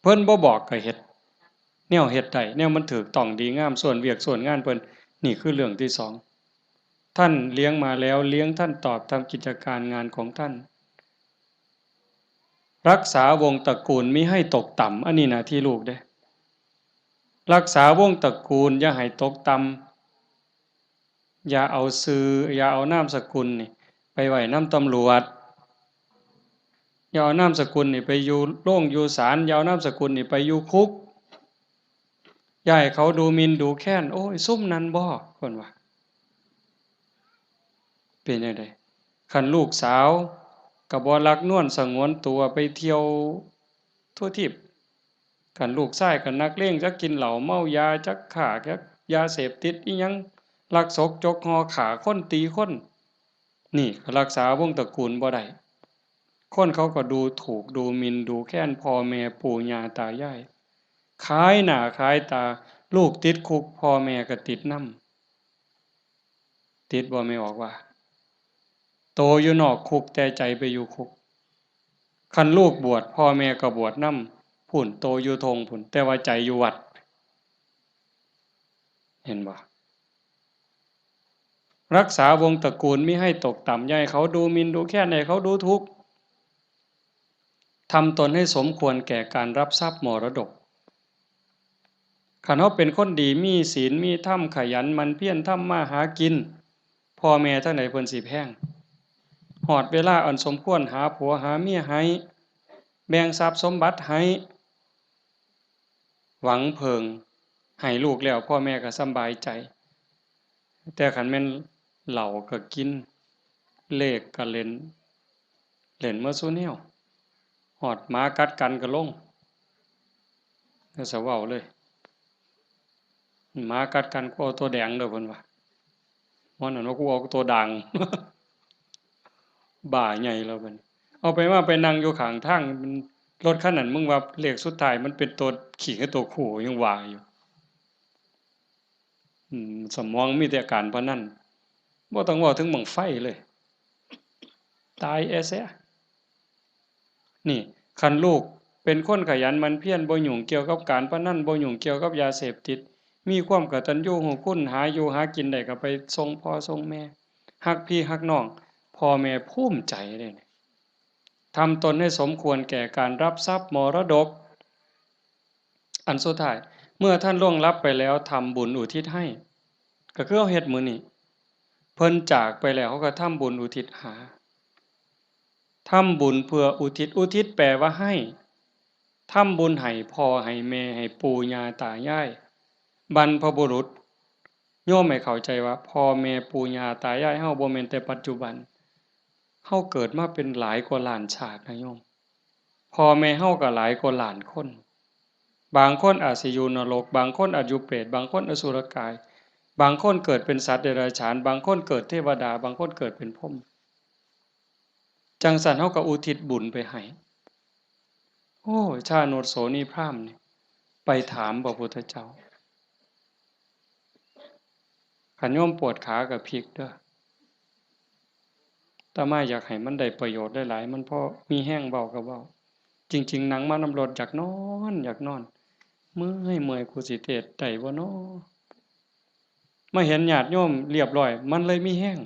เพิ่นบ่บอกก็เฮ็ด แนวเฮ็ดได้ แนวมันถูกต้องดีงาม ส่วนเวียกส่วนงานเพิ่น นี่คือเรื่องที่สอง ท่านเลี้ยงมาแล้ว เลี้ยงท่านตอบ ทำกิจการงานของท่าน รักษาวงศ์ตระกูลมิให้ตกต่ำ อันนี้หน้าที่ลูกเด้ รักษาวงศ์ตระกูลอย่าให้ตกต่ำ อย่าเอาชื่อ อย่าเอานามสกุลนี่ไปไว้นำตำรวจ อย่าเอานามสกุลนี่ไปอยู่โรงอยู่ศาล อย่าเอานามสกุลนี่ไปอยู่คุก อย่าให้เขาดูหมิ่นดูแคลน โอ้ย ซุมนั้นบ่ เพิ่นว่า เป็นจั่งใด คันลูกสาวก็บ่หลักนวลสงวนตัวไปเที่ยวทั่วทีป คันลูกชายก็นักเลง จักกินเหล้าเมายา จักค้า จักยาเสพติดอิหยัง ลักซกจกห่อ ฆ่าคนตีคน นี่ก็รักษาวงศ์ตระกูลบ่ได้ คนเขาก็ดูถูกดูหมิ่นดูแคลนพ่อแม่ปู่ย่าตายาย ขายหน้าขายตา ลูกติดคุก พ่อแม่ก็ติดนำ ติดบ่ แม่ออกว่า โตอยู่นอกคุกแต่ใจไปอยู่คุก คันลูกบวช พ่อแม่ก็บวชนำ พุ้น โตอยู่ท่งพุ้น แต่ว่าใจอยู่วัด เห็นบ่ รักษาวงศ์ตระกูลมิให้ตกต่ำ อย่าให้เขาดูหมิ่นดูแคลน อย่าให้เขาดูถูก ทำตนให้สมควรแก่การรับทรัพย์มรดก คันเฮาเป็นคนดี มีศีล มีธรรม ขยันหมั่นเพียรทำมาหากิน พ่อแม่ทางใดเพิ่นสิแพง ฮอดเวลาอันสมควร หาผัวหาเมียให้ แบ่งทรัพย์สมบัติให้ หวังเพิ่ง ให้ลูกแล้ว พ่อแม่ก็สำบายใจ แต่คันแม่นเหล้าก็กิน เลขก็เล่น เล่นหมดซุแนว ฮอดหมากัดกันก็ลง ก็สะเว้าเลย หมากัดกัน กูเอาตัวแดงเด้อ เพิ่นว่า ว่านั่นว่า กูเอาตัวด่าง บ้าใหญ่แล้วบัดนี้ เอาไปมาไปนั่งอยู่ข้างทาง มัน รถคันนั้น มึงว่าเลขสุดท้ายมันเป็นตัวขี้กับตัวคู่ ยังว่าอยู่ อืม สมองมีแต่การพนัน บ่ต้องเว้าถึงบั้งไฟเลย ตายแอเสีย นี่ คันลูกเป็นคนขยันหมั่นเพียร บ่ยุ่งเกี่ยวกับการพนัน บ่ยุ่งเกี่ยวกับยาเสพติด มีความกตัญญูรู้คุณ หาอยู่หากินได้ก็ไปส่งพ่อส่งแม่ ฮักพี่ฮักน้อง พ่อแม่ภูมิใจเด้ ทำตนให้สมควรแก่การรับทรัพย์มรดก อันสุดท้าย เมื่อท่านล่วงลับไปแล้ว ทำบุญอุทิศให้ ก็คือเฮาเฮ็ดมื้อนี้ เพิ่นจากไปแล้ว เฮาก็ทำบุญอุทิศหา ทำบุญเพื่ออุทิศ อุทิศแปลว่าให้ ทำบุญให้พ่อให้แม่ ให้ปู่ย่าตายาย บรรพบุรุษ โยมให้เข้าใจว่าพ่อแม่ปู่ย่าตายายเฮาบ่แม่นแต่ปัจจุบัน เฮาเกิดมาเป็นหลายกว่าล้านชาตินะโยม พ่อแม่เฮาก็หลายกว่าล้านคน บางคนอาจสิอยู่นรก บางคนอาจอยู่เปรต บางคนอสุรกาย บางคนเกิดเป็นสัตว์เดรัจฉาน บางคนเกิดเทวดา บางคนเกิดเป็นพรหม จั่งซั้นเฮาก็อุทิศบุญไปให้ โอ้ ชาโนชโสนีพราหมณ์นี่ ไปถามพระพุทธเจ้า คันโยมปวดขาก็พลิกเด้อ อาตมาอยากให้มันได้ประโยชน์หลายๆ มันพอมีแฮงเว้าก็เว้า จริงๆ นั่งมานำรถอยากนอน อยากนอน เมื่อย เมื่อย กูสิเทศน์ได้บ่น้อ มาเห็นญาติโยมเรียบร้อย มันเลยมีแฮง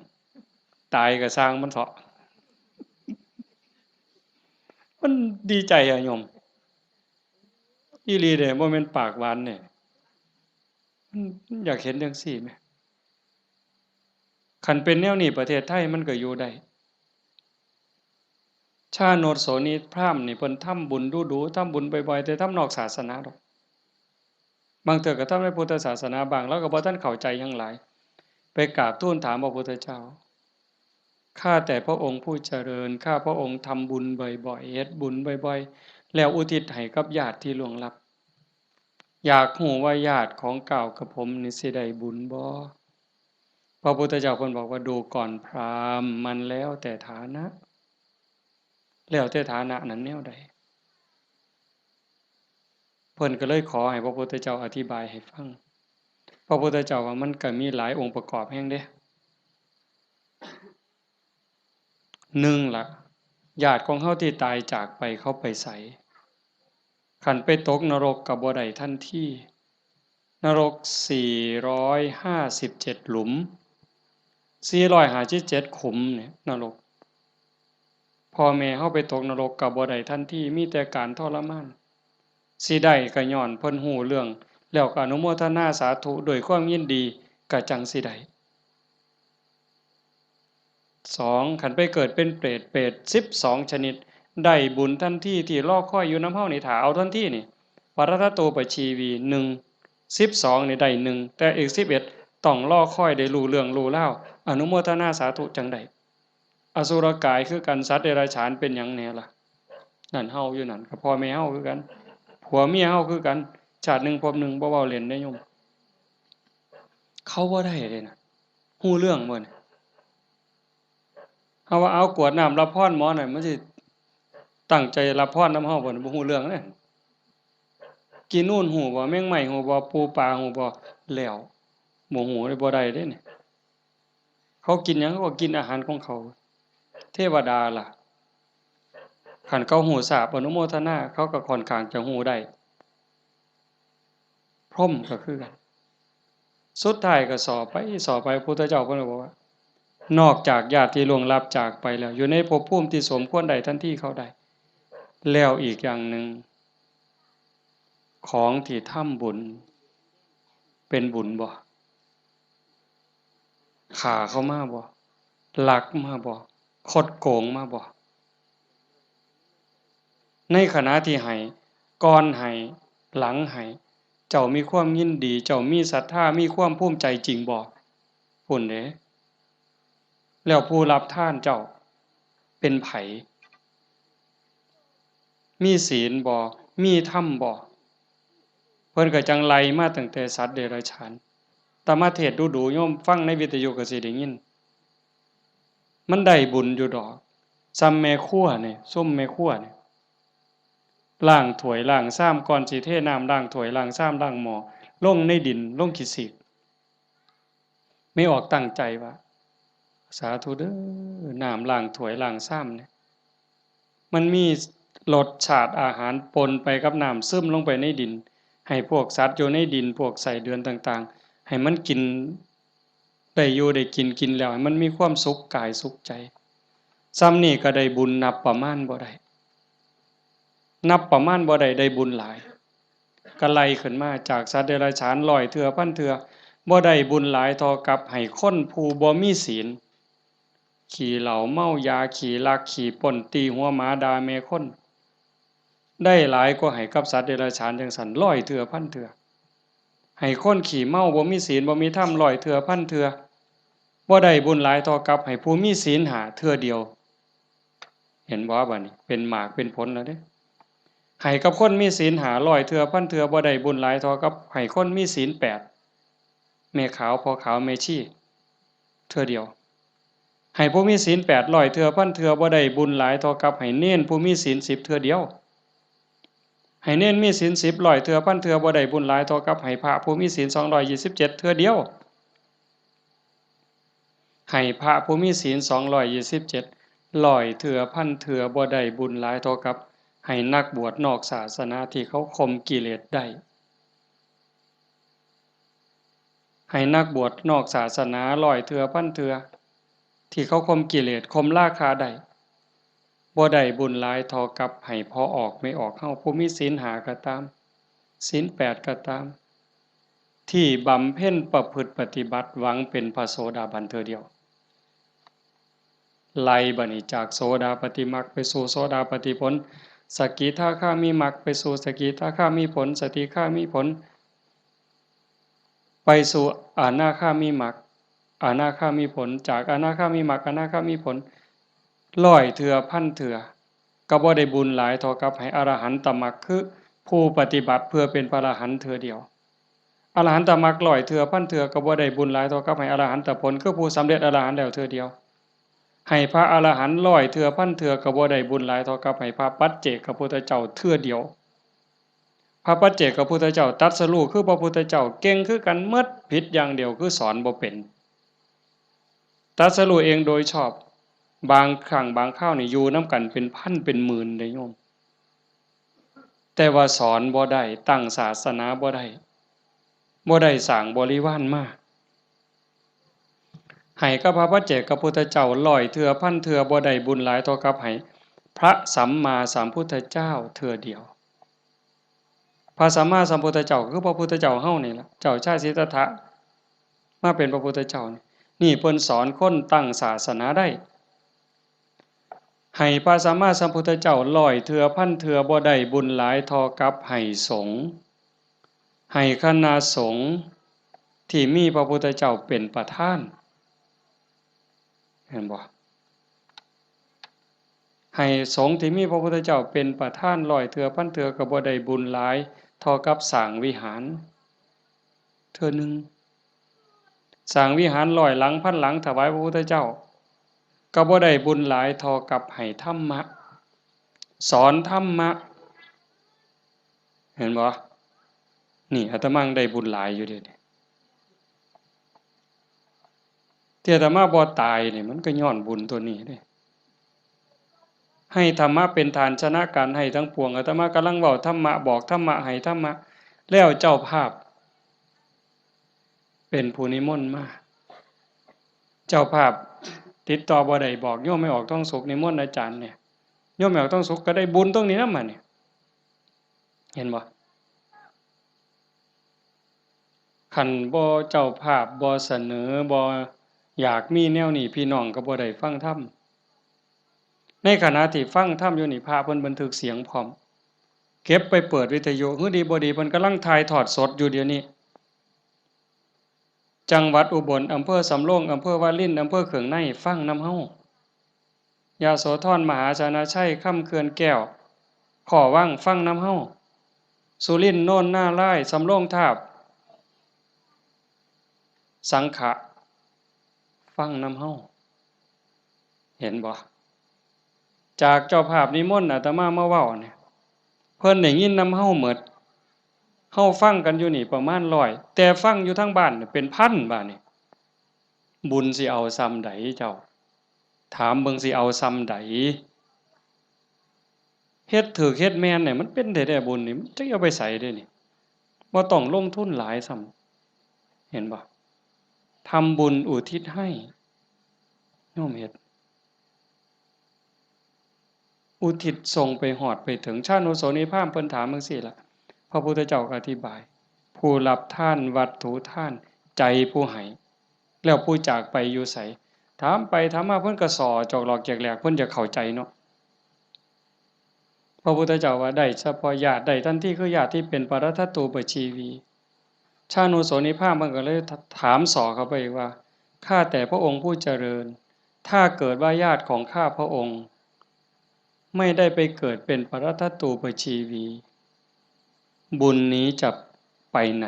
ตายก็ซ่างมันเถาะ มันดีใจอะโยม อีหลีเด้ บ่แม่นปากหวานเด้ มัน มันอยากเห็นจั่งซี้แหม คันเป็นแนวนี้ประเทศไทยมันก็อยู่ได้ ชาโนชโสนีพราหมณ์นี่เพิ่นทำบุญดู๋ๆ ทำบุญบ่อยๆ แต่ทำนอกศาสนาดอก บางเทื่อก็ทำในพุทธศาสนาบ้าง ลาวก็บ่ทันเข้าใจหยังหลาย ไปกราบทูลถามพระพุทธเจ้า ข้าแต่พระองค์ผู้เจริญ ข้าพระองค์ทำบุญบ่อยๆ เฮ็ดบุญบ่อยๆ แล้วอุทิศให้กับญาติที่ล่วงลับ อยากฮู้ว่าญาติของก้าวกับผมนี่สิได้บุญบ่ พระพุทธเจ้าเพิ่นบอกว่า ดูก่อนพราหมณ์ มันแล้วแต่ฐานะ แล้วแต่ฐานะนั้นแนวใด เพิ่นก็เลยขอให้พระพุทธเจ้าอธิบายให้ฟัง พระพุทธเจ้าว่ามันก็มีหลายองค์ประกอบแฮงเด้ หนึ่งละ ญาติของเฮาที่ตายจากไปเขาไปไส คันไปตกนรกก็บ่ได้ทันที นรกสี่ร้อยห้าสิบเจ็ดหลุม สี่ร้อยห้าสิบเจ็ดขุมเนี่ย นรก พ่อแม่เฮาไปตกนรกก็บ่ได้ทันที มีแต่การทรมาน สิได้ก็ย้อนเพิ่นฮู้เรื่อง แล้วก็อนุโมทนาสาธุด้วยความยินดี ก็จั่งสิได้ สอง คันไปเกิดเป็นเปรต เปรตสิบสองชนิด ได้บุญทันที ที่รอคอยอยู่นำเฮานี่ ถ้าเอาทันทีนี่ ปรัตตโตปชีวี หนึ่ง สิบสองนี่ได้หนึ่ง แต่อีกสิบเอ็ดต้องรอคอยได้รู้เรื่องรู้ราว อนุโมทนาสาธุจั่งได้ อสุรกายคือกัน สัตว์เดรัจฉานเป็นหยังแหน่ล่ะ นั่นเฮาอยู่นั่น ก็พ่อแม่เฮาคือกัน ผัวเมียเฮาคือกัน ชาติหนึ่งภพหนึ่ง บ่เว้าเล่นเด้โยม เขาบ่ได้เด้นะ ฮู้เรื่องบ่นี่ เฮาว่าเอากรวดน้ำรับพรหมอนั่น มันสิตั้งใจรับพรนำเฮาบ่นี่ บ่ฮู้เรื่องเด้ กินนู่นฮู้บ่ แมงไม้ฮู้บ่ ปูปลาฮู้บ่ แล้ว บ่ฮู้เลย บ่ได้เด้นี่ เขากินหยัง เขาก็กินอาหารของเขา เทวดาล่ะ คันเขาฮู้ทราบอนุโมทนา เขาก็ค่อนข้างจะฮู้ได้ พรหมก็คือกัน สุดท้ายก็สอบไป สอบไป พุทธเจ้าเพิ่นก็บอกว่า นอกจากญาติที่ล่วงลับจากไปแล้ว อยู่ในภพภูมิที่สมควรได้ทันทีเขาได้ แล้วอีกอย่างหนึ่ง ของที่ทำบุญ เป็นบุญบ่ ฆ่าเขามาบ่ ลักมาบ่ คดโกงมาบ่ ในขณะที่ให้ ก่อนให้ หลังให้ เจ้ามีความยินดี เจ้ามีศรัทธา มีความภูมิใจจริงบ่ พุ้นเด้ แล้วผู้รับทานเจ้า เป็นไผ มีศีลบ่ มีธรรมบ่ เพิ่นก็จั่งไล่มาตั้งแต่สัตว์เดรัจฉาน แต่มาเทศน์ดูๆ โยมฟังในวิทยุก็สิได้ยิน มันได้บุญอยู่ดอก ซ่ำแม่ครัวนี่ ซุมแม่ครัวนี่ ล้างถ้วยล้างชาม ก่อนสิเทน้ำล้างถ้วยล้างชามล้างหม้อ ลงในดิน ลงขี้สีก แม่ออกตั้งใจว่า สาธุเด้อ น้ำล้างถ้วยล้างชามเนี่ย มันมีรสชาติอาหารปนไปกับน้ำ ซึมลงไปในดิน ให้พวกสัตว์อยู่ในดิน พวกไส้เดือนต่างๆ ให้มันกิน ได้อยู่ได้กิน กินแล้วให้มันมีความสุขกายสุขใจ ซ่ำนี่ก็ได้บุญนับประมาณบ่ได้ นับประมาณบ่ได้ ได้บุญหลาย ก็ไล่ขึ้นมาจากสัตว์เดรัจฉานร้อยเทื่อพันเทื่อ บ่ได้บุญหลายเท่ากับให้คนผู้บ่มีศีล ขี้เหล้าเมายา ขี้ลักขี้ปล้น ตีหัวหมา ด่าแม่คน ได้หลายกว่าให้กับสัตว์เดรัจฉานจั่งซั้น ร้อยเทื่อพันเทื่อ ให้คนขี้เมา บ่มีศีล บ่มีธรรม ร้อยเทื่อพันเทื่อ บ่ได้บุญหลายเท่ากับให้ผู้มีศีลห้าเทื่อเดียว เห็นบ่ บัดนี้เป็นหมากเป็นผลแล้วเด้ ให้กับคนมีศีลห้าร้อยเทื่อพันเทื่อ บ่ได้บุญหลายเท่ากับให้คนมีศีลแปด แม่ขาว พ่อขาว แม่ชี เทื่อเดียว ให้ผู้มีศีลแปดร้อยเทื่อพันเทื่อ บ่ได้บุญหลายเท่ากับให้เณรผู้มีศีลสิบเทื่อเดียว ให้เณรมีศีลสิบร้อยเทื่อพันเทื่อ บ่ได้บุญหลายเท่ากับให้พระผู้มีศีลสองร้อยยี่สิบเจ็ดเทื่อเดียว ให้พระผู้มีศีลสองร้อยยี่สิบเจ็ดร้อยเทื่อพันเทื่อ บ่ได้บุญหลายเท่ากับให้นักบวชนอกศาสนาที่เขาข่มกิเลสได้ ให้นักบวชนอกศาสนาร้อยเทื่อพันเทื่อ ที่เขาข่มกิเลสข่มราคะได้ บ่ได้บุญหลายเท่ากับให้พ่อออกแม่ออกเฮา ผู้มีศีลห้าก็ตาม ศีลแปดก็ตาม ที่บำเพ็ญประพฤติปฏิบัติหวังเป็นพระโสดาบันเทื่อเดียว ไล่บัดนี้จากโสดาปัตติมรรคไปสู่โสดาปัตติผล สกิทาคามิมรรคไปสู่สกิทาคามิผล สกิทาคามิผล ไปสู่อนาคามิมรรค อนาคามิผล จากอนาคามิมรรค อนาคามิผล ร้อยเทื่อพันเทื่อ ก็บ่ได้บุญหลายเท่ากับให้อรหันตมรรค คือผู้ปฏิบัติเพื่อเป็นพระอรหันต์เทื่อเดียว อรหันตมรรคร้อยเทื่อพันเทื่อ ก็บ่ได้บุญหลายเท่ากับให้อรหันตผล คือผู้สำเร็จอรหันต์แล้วเทื่อเดียว ให้พระอรหันต์ร้อยเทื่อพันเทื่อ ก็บ่ได้บุญหลายเท่ากับให้พระปัจเจกพุทธเจ้าเทื่อเดียว พระปัจเจกพุทธเจ้าตรัสรู้คือพระพุทธเจ้า เก่งคือกันหมด ผิดอย่างเดียวคือสอนบ่เป็น ตรัสรู้เองโดยชอบ บางครั้งบางคราวนี่อยู่นำกันเป็นพันเป็นหมื่นเด้โยม แต่ว่าสอนบ่ได้ ตั้งศาสนาบ่ได้ บ่ได้สร้างบริวารมา ให้กับพระปัจเจกพุทธเจ้าร้อยเทื่อพันเทื่อ บ่ได้บุญหลายเท่ากับให้ พระสัมมาสัมพุทธเจ้าเทื่อเดียว พระสัมมาสัมพุทธเจ้าคือพระพุทธเจ้าเฮานี่ล่ะ เจ้าชายสิทธัตถะมาเป็นพระพุทธเจ้านี่ นี่เพิ่นสอนคนตั้งศาสนาได้ ให้พระสัมมาสัมพุทธเจ้าร้อยเทื่อพันเทื่อบ่ได้บุญหลายเท่ากับให้สงฆ์ ให้คณะสงฆ์ที่มีพระพุทธเจ้าเป็นประธาน เห็นบ่ ให้สงฆ์ที่มีพระพุทธเจ้าเป็นประธานร้อยเทื่อพันเทื่อก็บ่ได้บุญหลายเท่ากับสร้างวิหารเทื่อหนึ่ง สร้างวิหารร้อยหลังพันหลังถวายพระพุทธเจ้า ก็บ่ได้บุญหลายเท่ากับให้ธรรมะ สอนธรรมะ เห็นบ่ นี่อาตมายังได้บุญหลายอยู่เด้ ที่อาตมาบ่ตายนี่มันก็ย้อนบุญตัวนี้เด้ ให้ธรรมะเป็นทานชนะการให้ทั้งปวง อาตมากำลังเว้าธรรมะ บอกธรรมะ ให้ธรรมะ แล้วเจ้าภาพ เป็นผู้นิมนต์มา เจ้าภาพติดต่อบ่ได้ บอกโยมแม่ออกทองสุขนิมนต์อาจารย์เนี่ย โยมแม่ออกทองสุขก็ได้บุญตรงนี้นำบัดนี้ เห็นบ่ คันบ่เจ้าภาพบ่เสนอ บ่อยากมีแนวนี้ พี่น้องก็บ่ได้ฟังธรรม ในขณะที่ฟังธรรมอยู่นี่ พระเพิ่นบันทึกเสียงพร้อม เก็บไปเปิดวิทยุ หื้อดีบ่ดี เพิ่นกำลังถ่ายทอดสดอยู่เดี๋ยวนี้ จังหวัดอุบล อำเภอสำโรง อำเภอวาริน อำเภอเขืองใน ฟังนำเฮา ยโสธร มหาชนะชัย คำเขื่อนแก้ว ขอวัง ฟังนำเฮา สุรินทร์ โนนนารายณ์ สำโรงทาบ สังขะ ฟังนำเฮา เห็นบ่ จากเจ้าภาพนิมนต์อาตมามาเว้าเนี่ย เพิ่นได้ยินนำเฮาหมด เฮาฟังกันอยู่นี่ประมาณร้อย แต่ฟังอยู่ทางบ้านเนี่ยเป็นพันบาดนี่ บุญสิเอาส่ำใดเจ้า ถามเบิ่งสิเอาส่ำใด เฮ็ดถูกเฮ็ดแม่นเนี่ยมันเป็นแท้ๆ บุญนี่ มันจักเอาไปไสเด้นี่ บ่ต้องลงทุนหลายซ้ำ เห็นบ่ ทำบุญอุทิศให้ โยมเฮ็ด อุทิศส่งไปฮอดไปถึง ชานุโสนีพราหมณ์เพิ่นถามจั่งซี้ล่ะ พระพุทธเจ้าก็อธิบาย ผู้รับทานวัตถุทาน ใจผู้ให้ แล้วผู้จากไปอยู่ไส ถามไปถามมาเพิ่นก็ส่อจอกหลอกแจกแหลก เพิ่นอยากเข้าใจเนาะ พระพุทธเจ้าว่าได้เฉพาะญาติ ได้ทันทีคือญาติที่เป็นปรัตถตูปชีวี ชานุโสนีพราหมณ์เพิ่นก็เลยถามส่อเข้าไปอีกว่า ข้าแต่พระองค์ผู้เจริญ ถ้าเกิดว่าญาติของข้าพระองค์ ไม่ได้ไปเกิดเป็นปรัตถตูปชีวี บุญนี้จะไปไหน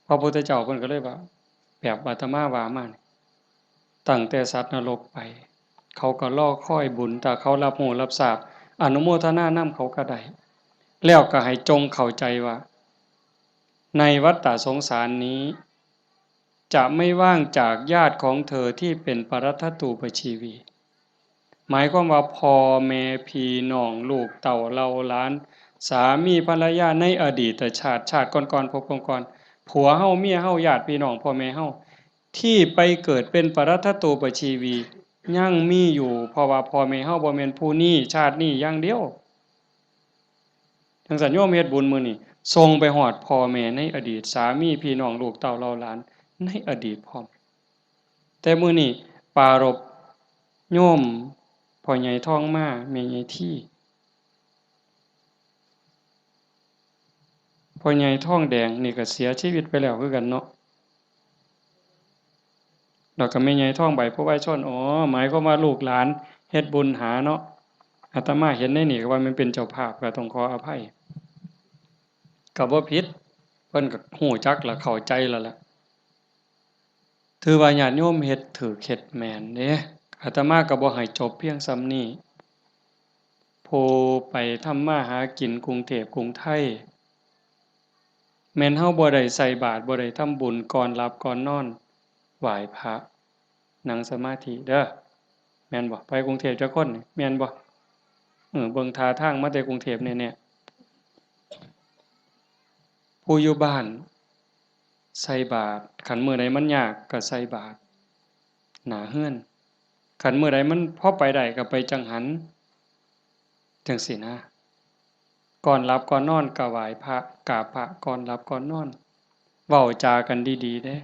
พระพุทธเจ้าเพิ่นก็เลยว่า แบบอาตมาว่ามานี่ ตั้งแต่สัตว์นรกไป เขาก็รอคอยบุญ ถ้าเขารับรู้รับทราบ อนุโมทนานำเขาก็ได้ แล้วก็ให้จงเข้าใจว่า ในวัฏฏะสงสารนี้ จะไม่ว่างจากญาติของเธอที่เป็นปรัตถตูปชีวี หมายความว่าพ่อแม่พี่น้องลูกเต้าเหล่าหลาน สามีภรรยาในอดีตชาติ ชาติก่อนๆ ภพก่อนๆ ผัวเฮา เมียเฮา ญาติพี่น้องพ่อแม่เฮา ที่ไปเกิดเป็นปรัตถตูปชีวี ยังมีอยู่ เพราะว่าพ่อแม่เฮาบ่แม่นผู้นี้ชาตินี้อย่างเดียว จั่งซั้นโยมเฮ็ดบุญมื้อนี้ ส่งไปฮอดพ่อแม่ในอดีต สามีพี่น้องลูกเต้าเหล่าหลานในอดีตพร้อม แต่มื้อนี้ปรารภโยมพ่อใหญ่ทองมา แม่ใหญ่ที พ่อใหญ่ทองแดงนี่ก็เสียชีวิตไปแล้วคือกันเนาะ แล้วก็แม่ใหญ่ทองใบ ผู้วายชน อ๋อ หมายความว่าลูกหลานเฮ็ดบุญหาเนาะ อาตมาเห็นในนี่ก็ว่ามันเป็นเจ้าภาพ ก็ต้องขออภัย ก็บ่ผิด เพิ่นก็ฮู้จักและเข้าใจแล้วล่ะ ถือว่าญาติโยมเฮ็ดถูกเฮ็ดแม่นเด้ อาตมาก็บ่ให้จบเพียงส่ำนี้ ผู้ไปทำมาหากินกรุงเทพกรุงไทย แม่นเฮาบ่ได้ใส่บาตร บ่ได้ทำบุญก่อนหลับก่อนนอน ไหว้พระ นั่งสมาธิเด้อ แม่นบ่ ไปกรุงเทพจักคนนี่ แม่นบ่ เออ เบิ่งท่าทางมาแต่กรุงเทพแน่ๆ ผู้อยู่บ้านใส่บาตร คันมื้อใดมันยากก็ใส่บาตรหน้าเฮือน คันมื้อใดมันพอไปได้ก็ไปจังหัน จั่งซี้นะ ก่อนหลับก่อนนอนก็ไหว้พระ กราบพระก่อนหลับก่อนนอน เว้าจากันดีๆ เด้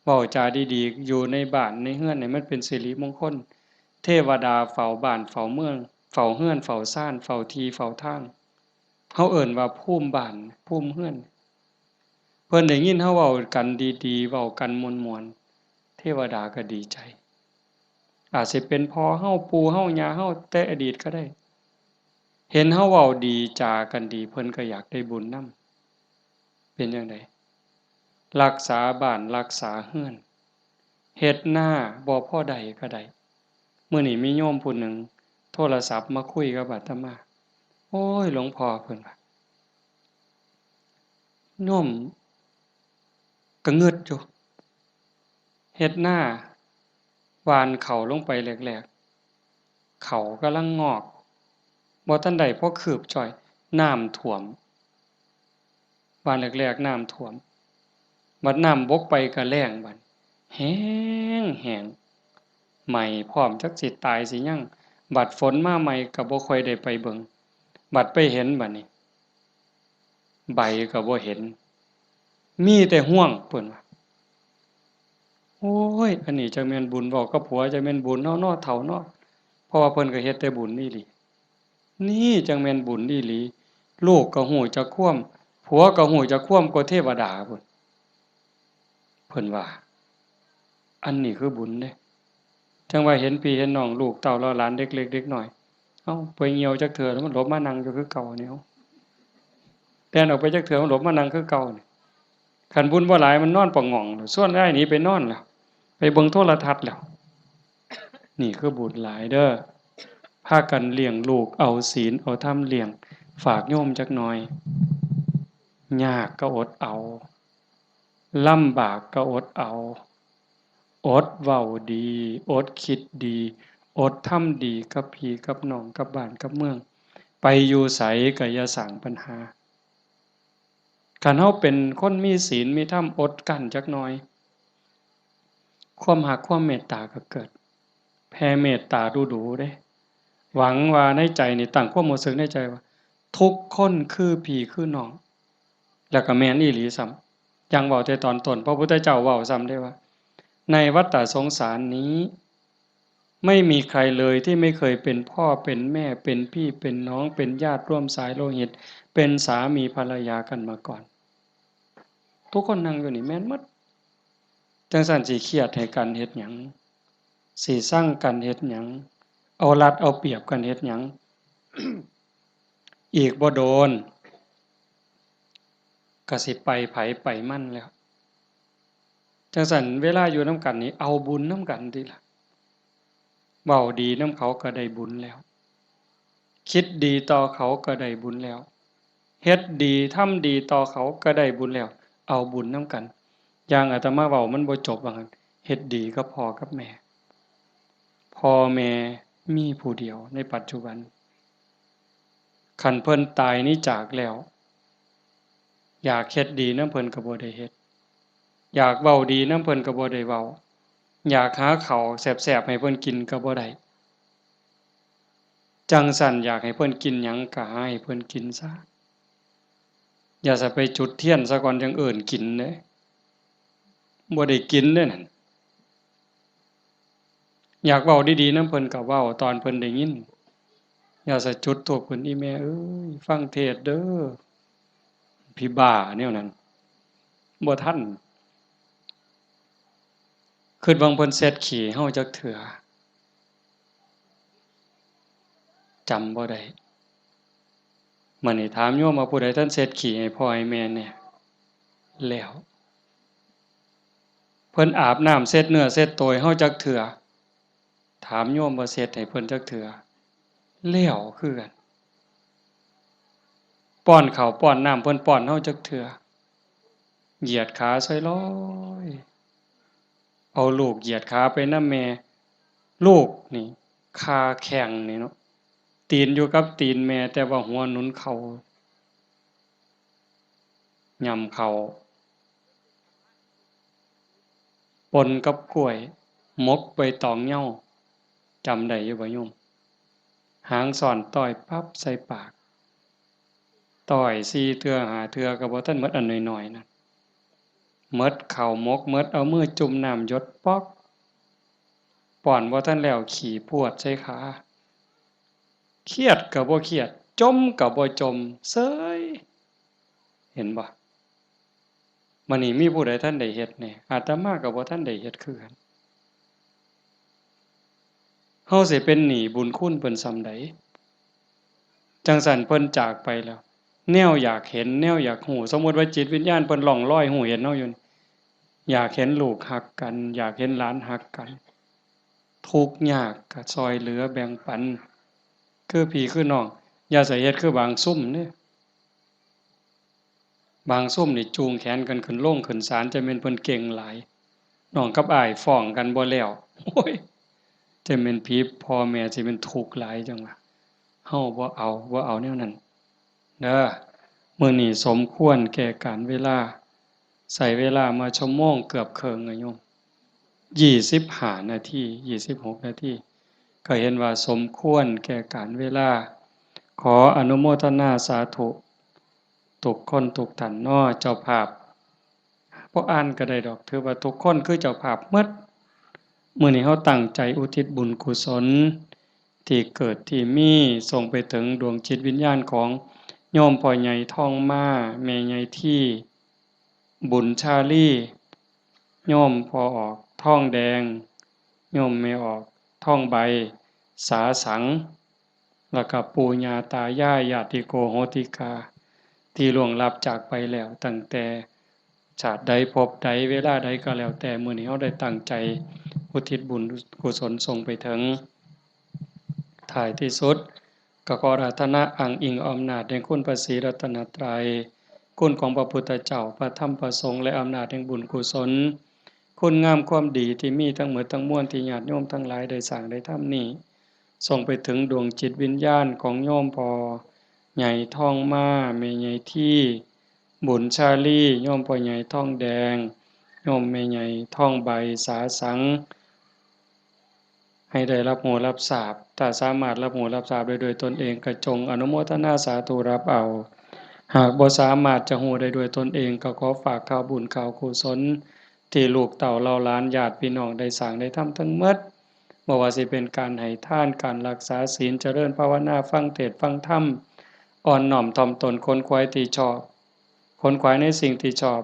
เว้าจาดีๆ อยู่ในบ้านในเฮือนนี่มันเป็นสิริมงคล เทวดาเฝ้าบ้านเฝ้าเมือง เฝ้าเฮือนเฝ้าซาน เฝ้าที่เฝ้าทาง เฮาเอิ้นว่าภูมิบ้าน ภูมิเฮือน เพิ่นได้ยินเฮาเว้ากันดีๆ เว้ากันม่วนๆ เทวดาก็ดีใจ อาจสิเป็นพ่อเฮา ปู่เฮา ย่าเฮา แต่อดีตก็ได้ เห็นเฮาเว้าดีจากันดี เพิ่นก็อยากได้บุญนำ เป็นจั่งใด รักษาบ้านรักษาเฮือน เฮ็ดนาบ่พอได้ก็ได้ มื้อนี้มีโยมผู้หนึ่งโทรศัพท์มาคุยกับอาตมา โอ้ย หลวงพ่อ เพิ่นว่า โยมก็งึดอยู่ เฮ็ดนา หว่านเข้าลงไปแรกๆ เข้ากำลังงอก บ่ทันได้พอคืบจ้อย น้ำท่วม หว่านแรกๆ น้ำท่วม บัดน้ำบกไปก็แล้งบัด แห้งแห้ง ไหม้พร้อม จักสิตายสิหยัง บัดฝนมาใหม่ก็บ่ค่อยได้ไปเบิ่ง บัดไปเห็นบัดนี้ ใบก็บ่เห็น มีแต่ฮวง เพิ่นว่า โอ้ย อันนี้จักแม่นบุญ เว้ากับผัวจักแม่นบุญเนาะ เนาะ เฒ่าเนาะ เพราะว่าเพิ่นก็เฮ็ดแต่บุญอีหลี นี่จักแม่นบุญอีหลี ลูกก็ฮู้จักความ ผัวก็ฮู้จักความกว่าเทวดาพุ้น เพิ่นว่า อันนี้คือบุญเด้ จั่งว่าเห็นพี่เห็นน้อง ลูกเต้าเหล่าหลาน เด็กเล็กเด็กน้อย เอ้า ไปเหี่ยวจักเทื่อ มันหลบมานั่งอยู่คือเก่านี่ เอ้า แล่นออกไปจักเทื่อ มันหลบมานั่งคือเก่านี่ คันบุญบ่หลาย มันนอนปะหง่อง ชวนอ้ายหนีไปนอนแล้ว ไปเบิ่งโทรทัศน์แล้ว นี่คือบุญหลายเด้อ พากันเลี้ยงลูก เอาศีลเอาธรรมเลี้ยง ฝากโยมจักหน่อย ยากก็อดเอา ลำบากก็อดเอา อดเว้าดี อดคิดดี อดทำดีกับพี่กับน้อง กับบ้านกับเมือง ไปอยู่ไสก็อย่าสร้างปัญหา คันเฮาเป็นคนมีศีลมีธรรม อดกลั้นจักหน่อย ความฮักความเมตตาก็เกิด แผ่เมตตาดูๆ เด้ หวังว่าในใจนี่ ตั้งความรู้สึกในใจว่า ทุกคนคือพี่คือน้อง แล้วก็แม่นอีหลีซ้ำ อย่างเว้าแต่ตอนต้น พระพุทธเจ้าเว้าซ้ำเด้ว่า ในวัฏฏะสงสารนี้ ไม่มีใครเลยที่ไม่เคยเป็นพ่อเป็นแม่ เป็นพี่เป็นน้อง เป็นญาติร่วมสายโลหิต เป็นสามีภรรยากันมาก่อน ทุกคนนั่งอยู่นี่แม่นหมด จั่งซั้นสิเครียดให้กันเฮ็ดหยัง สิซังกันเฮ็ดหยัง เอารัดเอาเปรียบกันเฮ็ดหยัง อีกบ่โดน ก็สิไปไผไปมันแล้ว จั่งซั้นเวลาอยู่นำกันนี่ เอาบุญนำกันติล่ะ เว้าดีนำเขาก็ได้บุญแล้ว คิดดีต่อเขาก็ได้บุญแล้ว เฮ็ดดีทำดีต่อเขาก็ได้บุญแล้ว เอาบุญนำกัน อย่างอาตมาเว้ามันบ่จบว่างั้น เฮ็ดดีกับพ่อกับแม่ พ่อแม่มีผู้เดียวในปัจจุบัน คันเพิ่นตายหนีจากแล้ว อยากเฮ็ดดีนำเพิ่นก็บ่ได้เฮ็ด อยากเว้าดีนำเพิ่นก็บ่ได้เว้า อยากหาข้าวแซ่บๆ ให้เพิ่นกินก็บ่ได้ จั่งซั้นอยากให้เพิ่นกินหยังก็หาให้เพิ่นกินซะ อย่าซะไปจุดเทียนซะก่อนจั่งเอิ้นกินเด้ บ่ได้กินเด้นั่น อยากเว้าดีๆนำเพิ่นก็เว้าตอนเพิ่นได้ยิน อย่าซะจุดธูปขึ้น อีแม่เอ้ย ฟังเทศน์เด้อ ผีบ้าแนวนั้น บ่ทัน คิดว่าเพิ่นเช็ดขี้เฮาจักเทื่อ จำบ่ได้ มื้อนี้ถามโยมว่าผู้ใดทันเช็ดขี้ให้พ่อให้แม่แหน่ แล้ว เพิ่นอาบน้ำเช็ดเนื้อเช็ดตัวให้เฮาจักเทื่อ ถามโยมว่าเช็ดให้เพิ่นจักเทื่อ แล้วคือกัน ป้อนข้าวป้อนน้ำเพิ่นป้อนเฮาจักเทื่อ เหยียดขาใส่ลอย เอาลูกเหยียดขาไปนำแม่ ลูกนี่ คาแข้งนี่เนาะ ตีนอยู่กับตีนแม่ แต่ว่าหัวหนุนเข่า ย่ำเข่า ปนกับกล้วย หมกใบตองเหย้า จำได้อยู่บ่โยม หางซ้อนต้อยปั๊บใส่ปาก ต้อยสี่เทื่อห้าเทื่อก็บ่ทันหมด อันน้อยๆนั่น หมดข้าวหมก หมด เอามือจุ่มน้ำหยดป๊อก ป้อนบ่ทันแล้วขี้พรวดใส่ขา เครียดก็บ่เครียด จ่มก็บ่จ่ม เซย เห็นบ่ มื้อนี้มีผู้ใดทันได้เฮ็ดแหน่ อาตมาก็บ่ทันได้เฮ็ดคือกัน เฮาสิเป็นหนี้บุญคุณเพิ่นส่ำใด จั่งซั้นเพิ่นจากไปแล้ว แนวอยากเห็น แนวอยากฮู้ สมมุติว่าจิตวิญญาณเพิ่นล่องลอยฮู้เห็นเฮาอยู่นี่ อยากเห็นลูกฮักกัน อยากเห็นหลานฮักกัน ทุกข์ยากก็ซ่อยเหลือแบ่งปัน คือพี่คือน้อง อย่าใส่เฮ็ดคือบางซุมเด้ บางซุมนี่จูงแขนกันขึ้นโรงขึ้นศาล จั่งแม่นเพิ่นเก่งหลาย น้องกับอ้ายฟ้องกันบ่แล้ว โอ้ย จั่งแม่นผีพ่อแม่สิแม่นทุกข์หลายจั่งว่า เฮาบ่เอา บ่เอาแนวนั้นเด้อ มื้อนี้สมควรแก่กาลเวลา ใช้เวลามาชั่วโมงเกือบครึ่งอะโยม ยี่สิบห้านาที ยี่สิบหกนาที ก็เห็นว่าสมควรแก่กาลเวลา ขออนุโมทนาสาธุ ทุกคนทุกท่านเนาะ เจ้าภาพ บ่อ่านก็ได้ดอก ถือว่าทุกคนคือเจ้าภาพหมด มื้อนี้เฮาตั้งใจอุทิศบุญกุศล ที่เกิดที่มี ส่งไปถึงดวงจิตวิญญาณของโยมพ่อใหญ่ทองมา แม่ใหญ่ที บุญชาลี โยมพ่อออกทองแดง โยมแม่ออกทองใบ สาสัง แล้วก็ปู่ย่าตายาย ญาติโกโหติกา ที่ล่วงลับจากไปแล้ว ตั้งแต่ชาติใดภพใดเวลาใดก็แล้วแต่ มื้อนี้เฮาได้ตั้งใจอุทิศบุญกุศลส่งไปถึง ท้ายที่สุด ก็ขออาราธนาอ้างอิงอำนาจแห่งคุณพระศรีรัตนตรัย คุณของพระพุทธเจ้า พระธรรม พระสงฆ์ และอำนาจแห่งบุญกุศล คุณงามความดีที่มีทั้งหมดทั้งมวลที่ญาติโยมทั้งหลายได้สร้างได้ทำนี้ ส่งไปถึงดวงจิตวิญญาณของโยมพ่อใหญ่ทองมา แม่ใหญ่ที บุญชาลี โยมพ่อใหญ่ทองแดง โยมแม่ใหญ่ทองใบ สาสัง ให้ได้รับรู้รับทราบ ถ้าสามารถรับรู้รับทราบได้ด้วยตนเอง ก็จงอนุโมทนาสาธุรับเอา หากบ่สามารถจะรู้ได้ด้วยตนเอง ก็ขอฝากข่าวบุญข่าวกุศล ที่ลูกเต้าเหล่าหลานญาติพี่น้องได้สร้างได้ทำทั้งหมด บ่ว่าสิเป็นการให้ทาน การรักษาศีล เจริญภาวนา ฟังเทศน์ฟังธรรม อ่อนน้อมถ่อมตน ขนขวายที่ชอบ ขนขวายในสิ่งที่ชอบ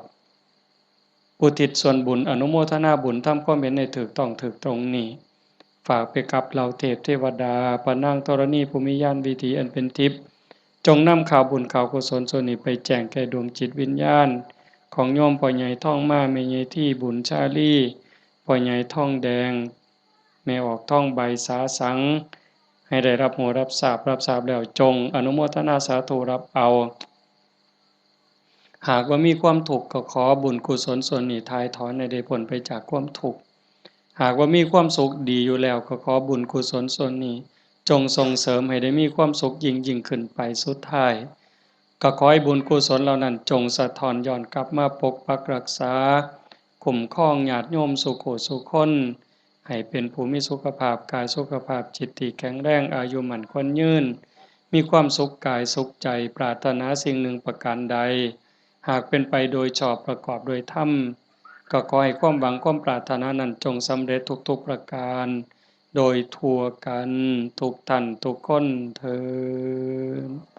อุทิศส่วนบุญ อนุโมทนาบุญ ทำความเห็นให้ถูกต้องถูกตรงนี้ ฝากไปกับเหล่าเทพเทวดา พระนางธรณีผู้มีญาณวิถีอันเป็นทิพย์ จงนำข่าวบุญข่าวกุศลส่วนนี้ไปแจ้งแก่ดวงจิตวิญญาณ ของโยมพ่อใหญ่ทองมา แม่ใหญ่ที บุญชาลี พ่อใหญ่ทองแดง แม่ออกทองใบ สาสัง ให้ได้รับรู้รับทราบ รับทราบแล้วจงอนุโมทนาสาธุรับเอา หากว่ามีความทุกข์ก็ขอบุญกุศลส่วนนี้ถ่ายถอนให้ได้พ้นไปจากความทุกข์ หากว่ามีความสุขดีอยู่แล้วก็ขอบุญกุศลส่วนนี้ จงส่งเสริมให้ได้มีความสุขยิ่งยิ่งขึ้นไป สุดท้าย ก็ขอให้บุญกุศลเหล่านั้นจงสะท้อนย้อนกลับมาปกปักรักษา คุ้มครองญาติโยมสู่ผู้สู่คน ให้เป็นผู้มีสุขภาพกายสุขภาพจิตที่แข็งแรง อายุมั่นขวัญยืน มีความสุขกายสุขใจ ปรารถนาสิ่งหนึ่งประการใด หากเป็นไปโดยชอบประกอบโดยธรรม ก็ขอให้ความหวังความปรารถนานั้นจงสำเร็จทุกๆประการ โดยทั่วกันทุกท่านทุกคนเทอญ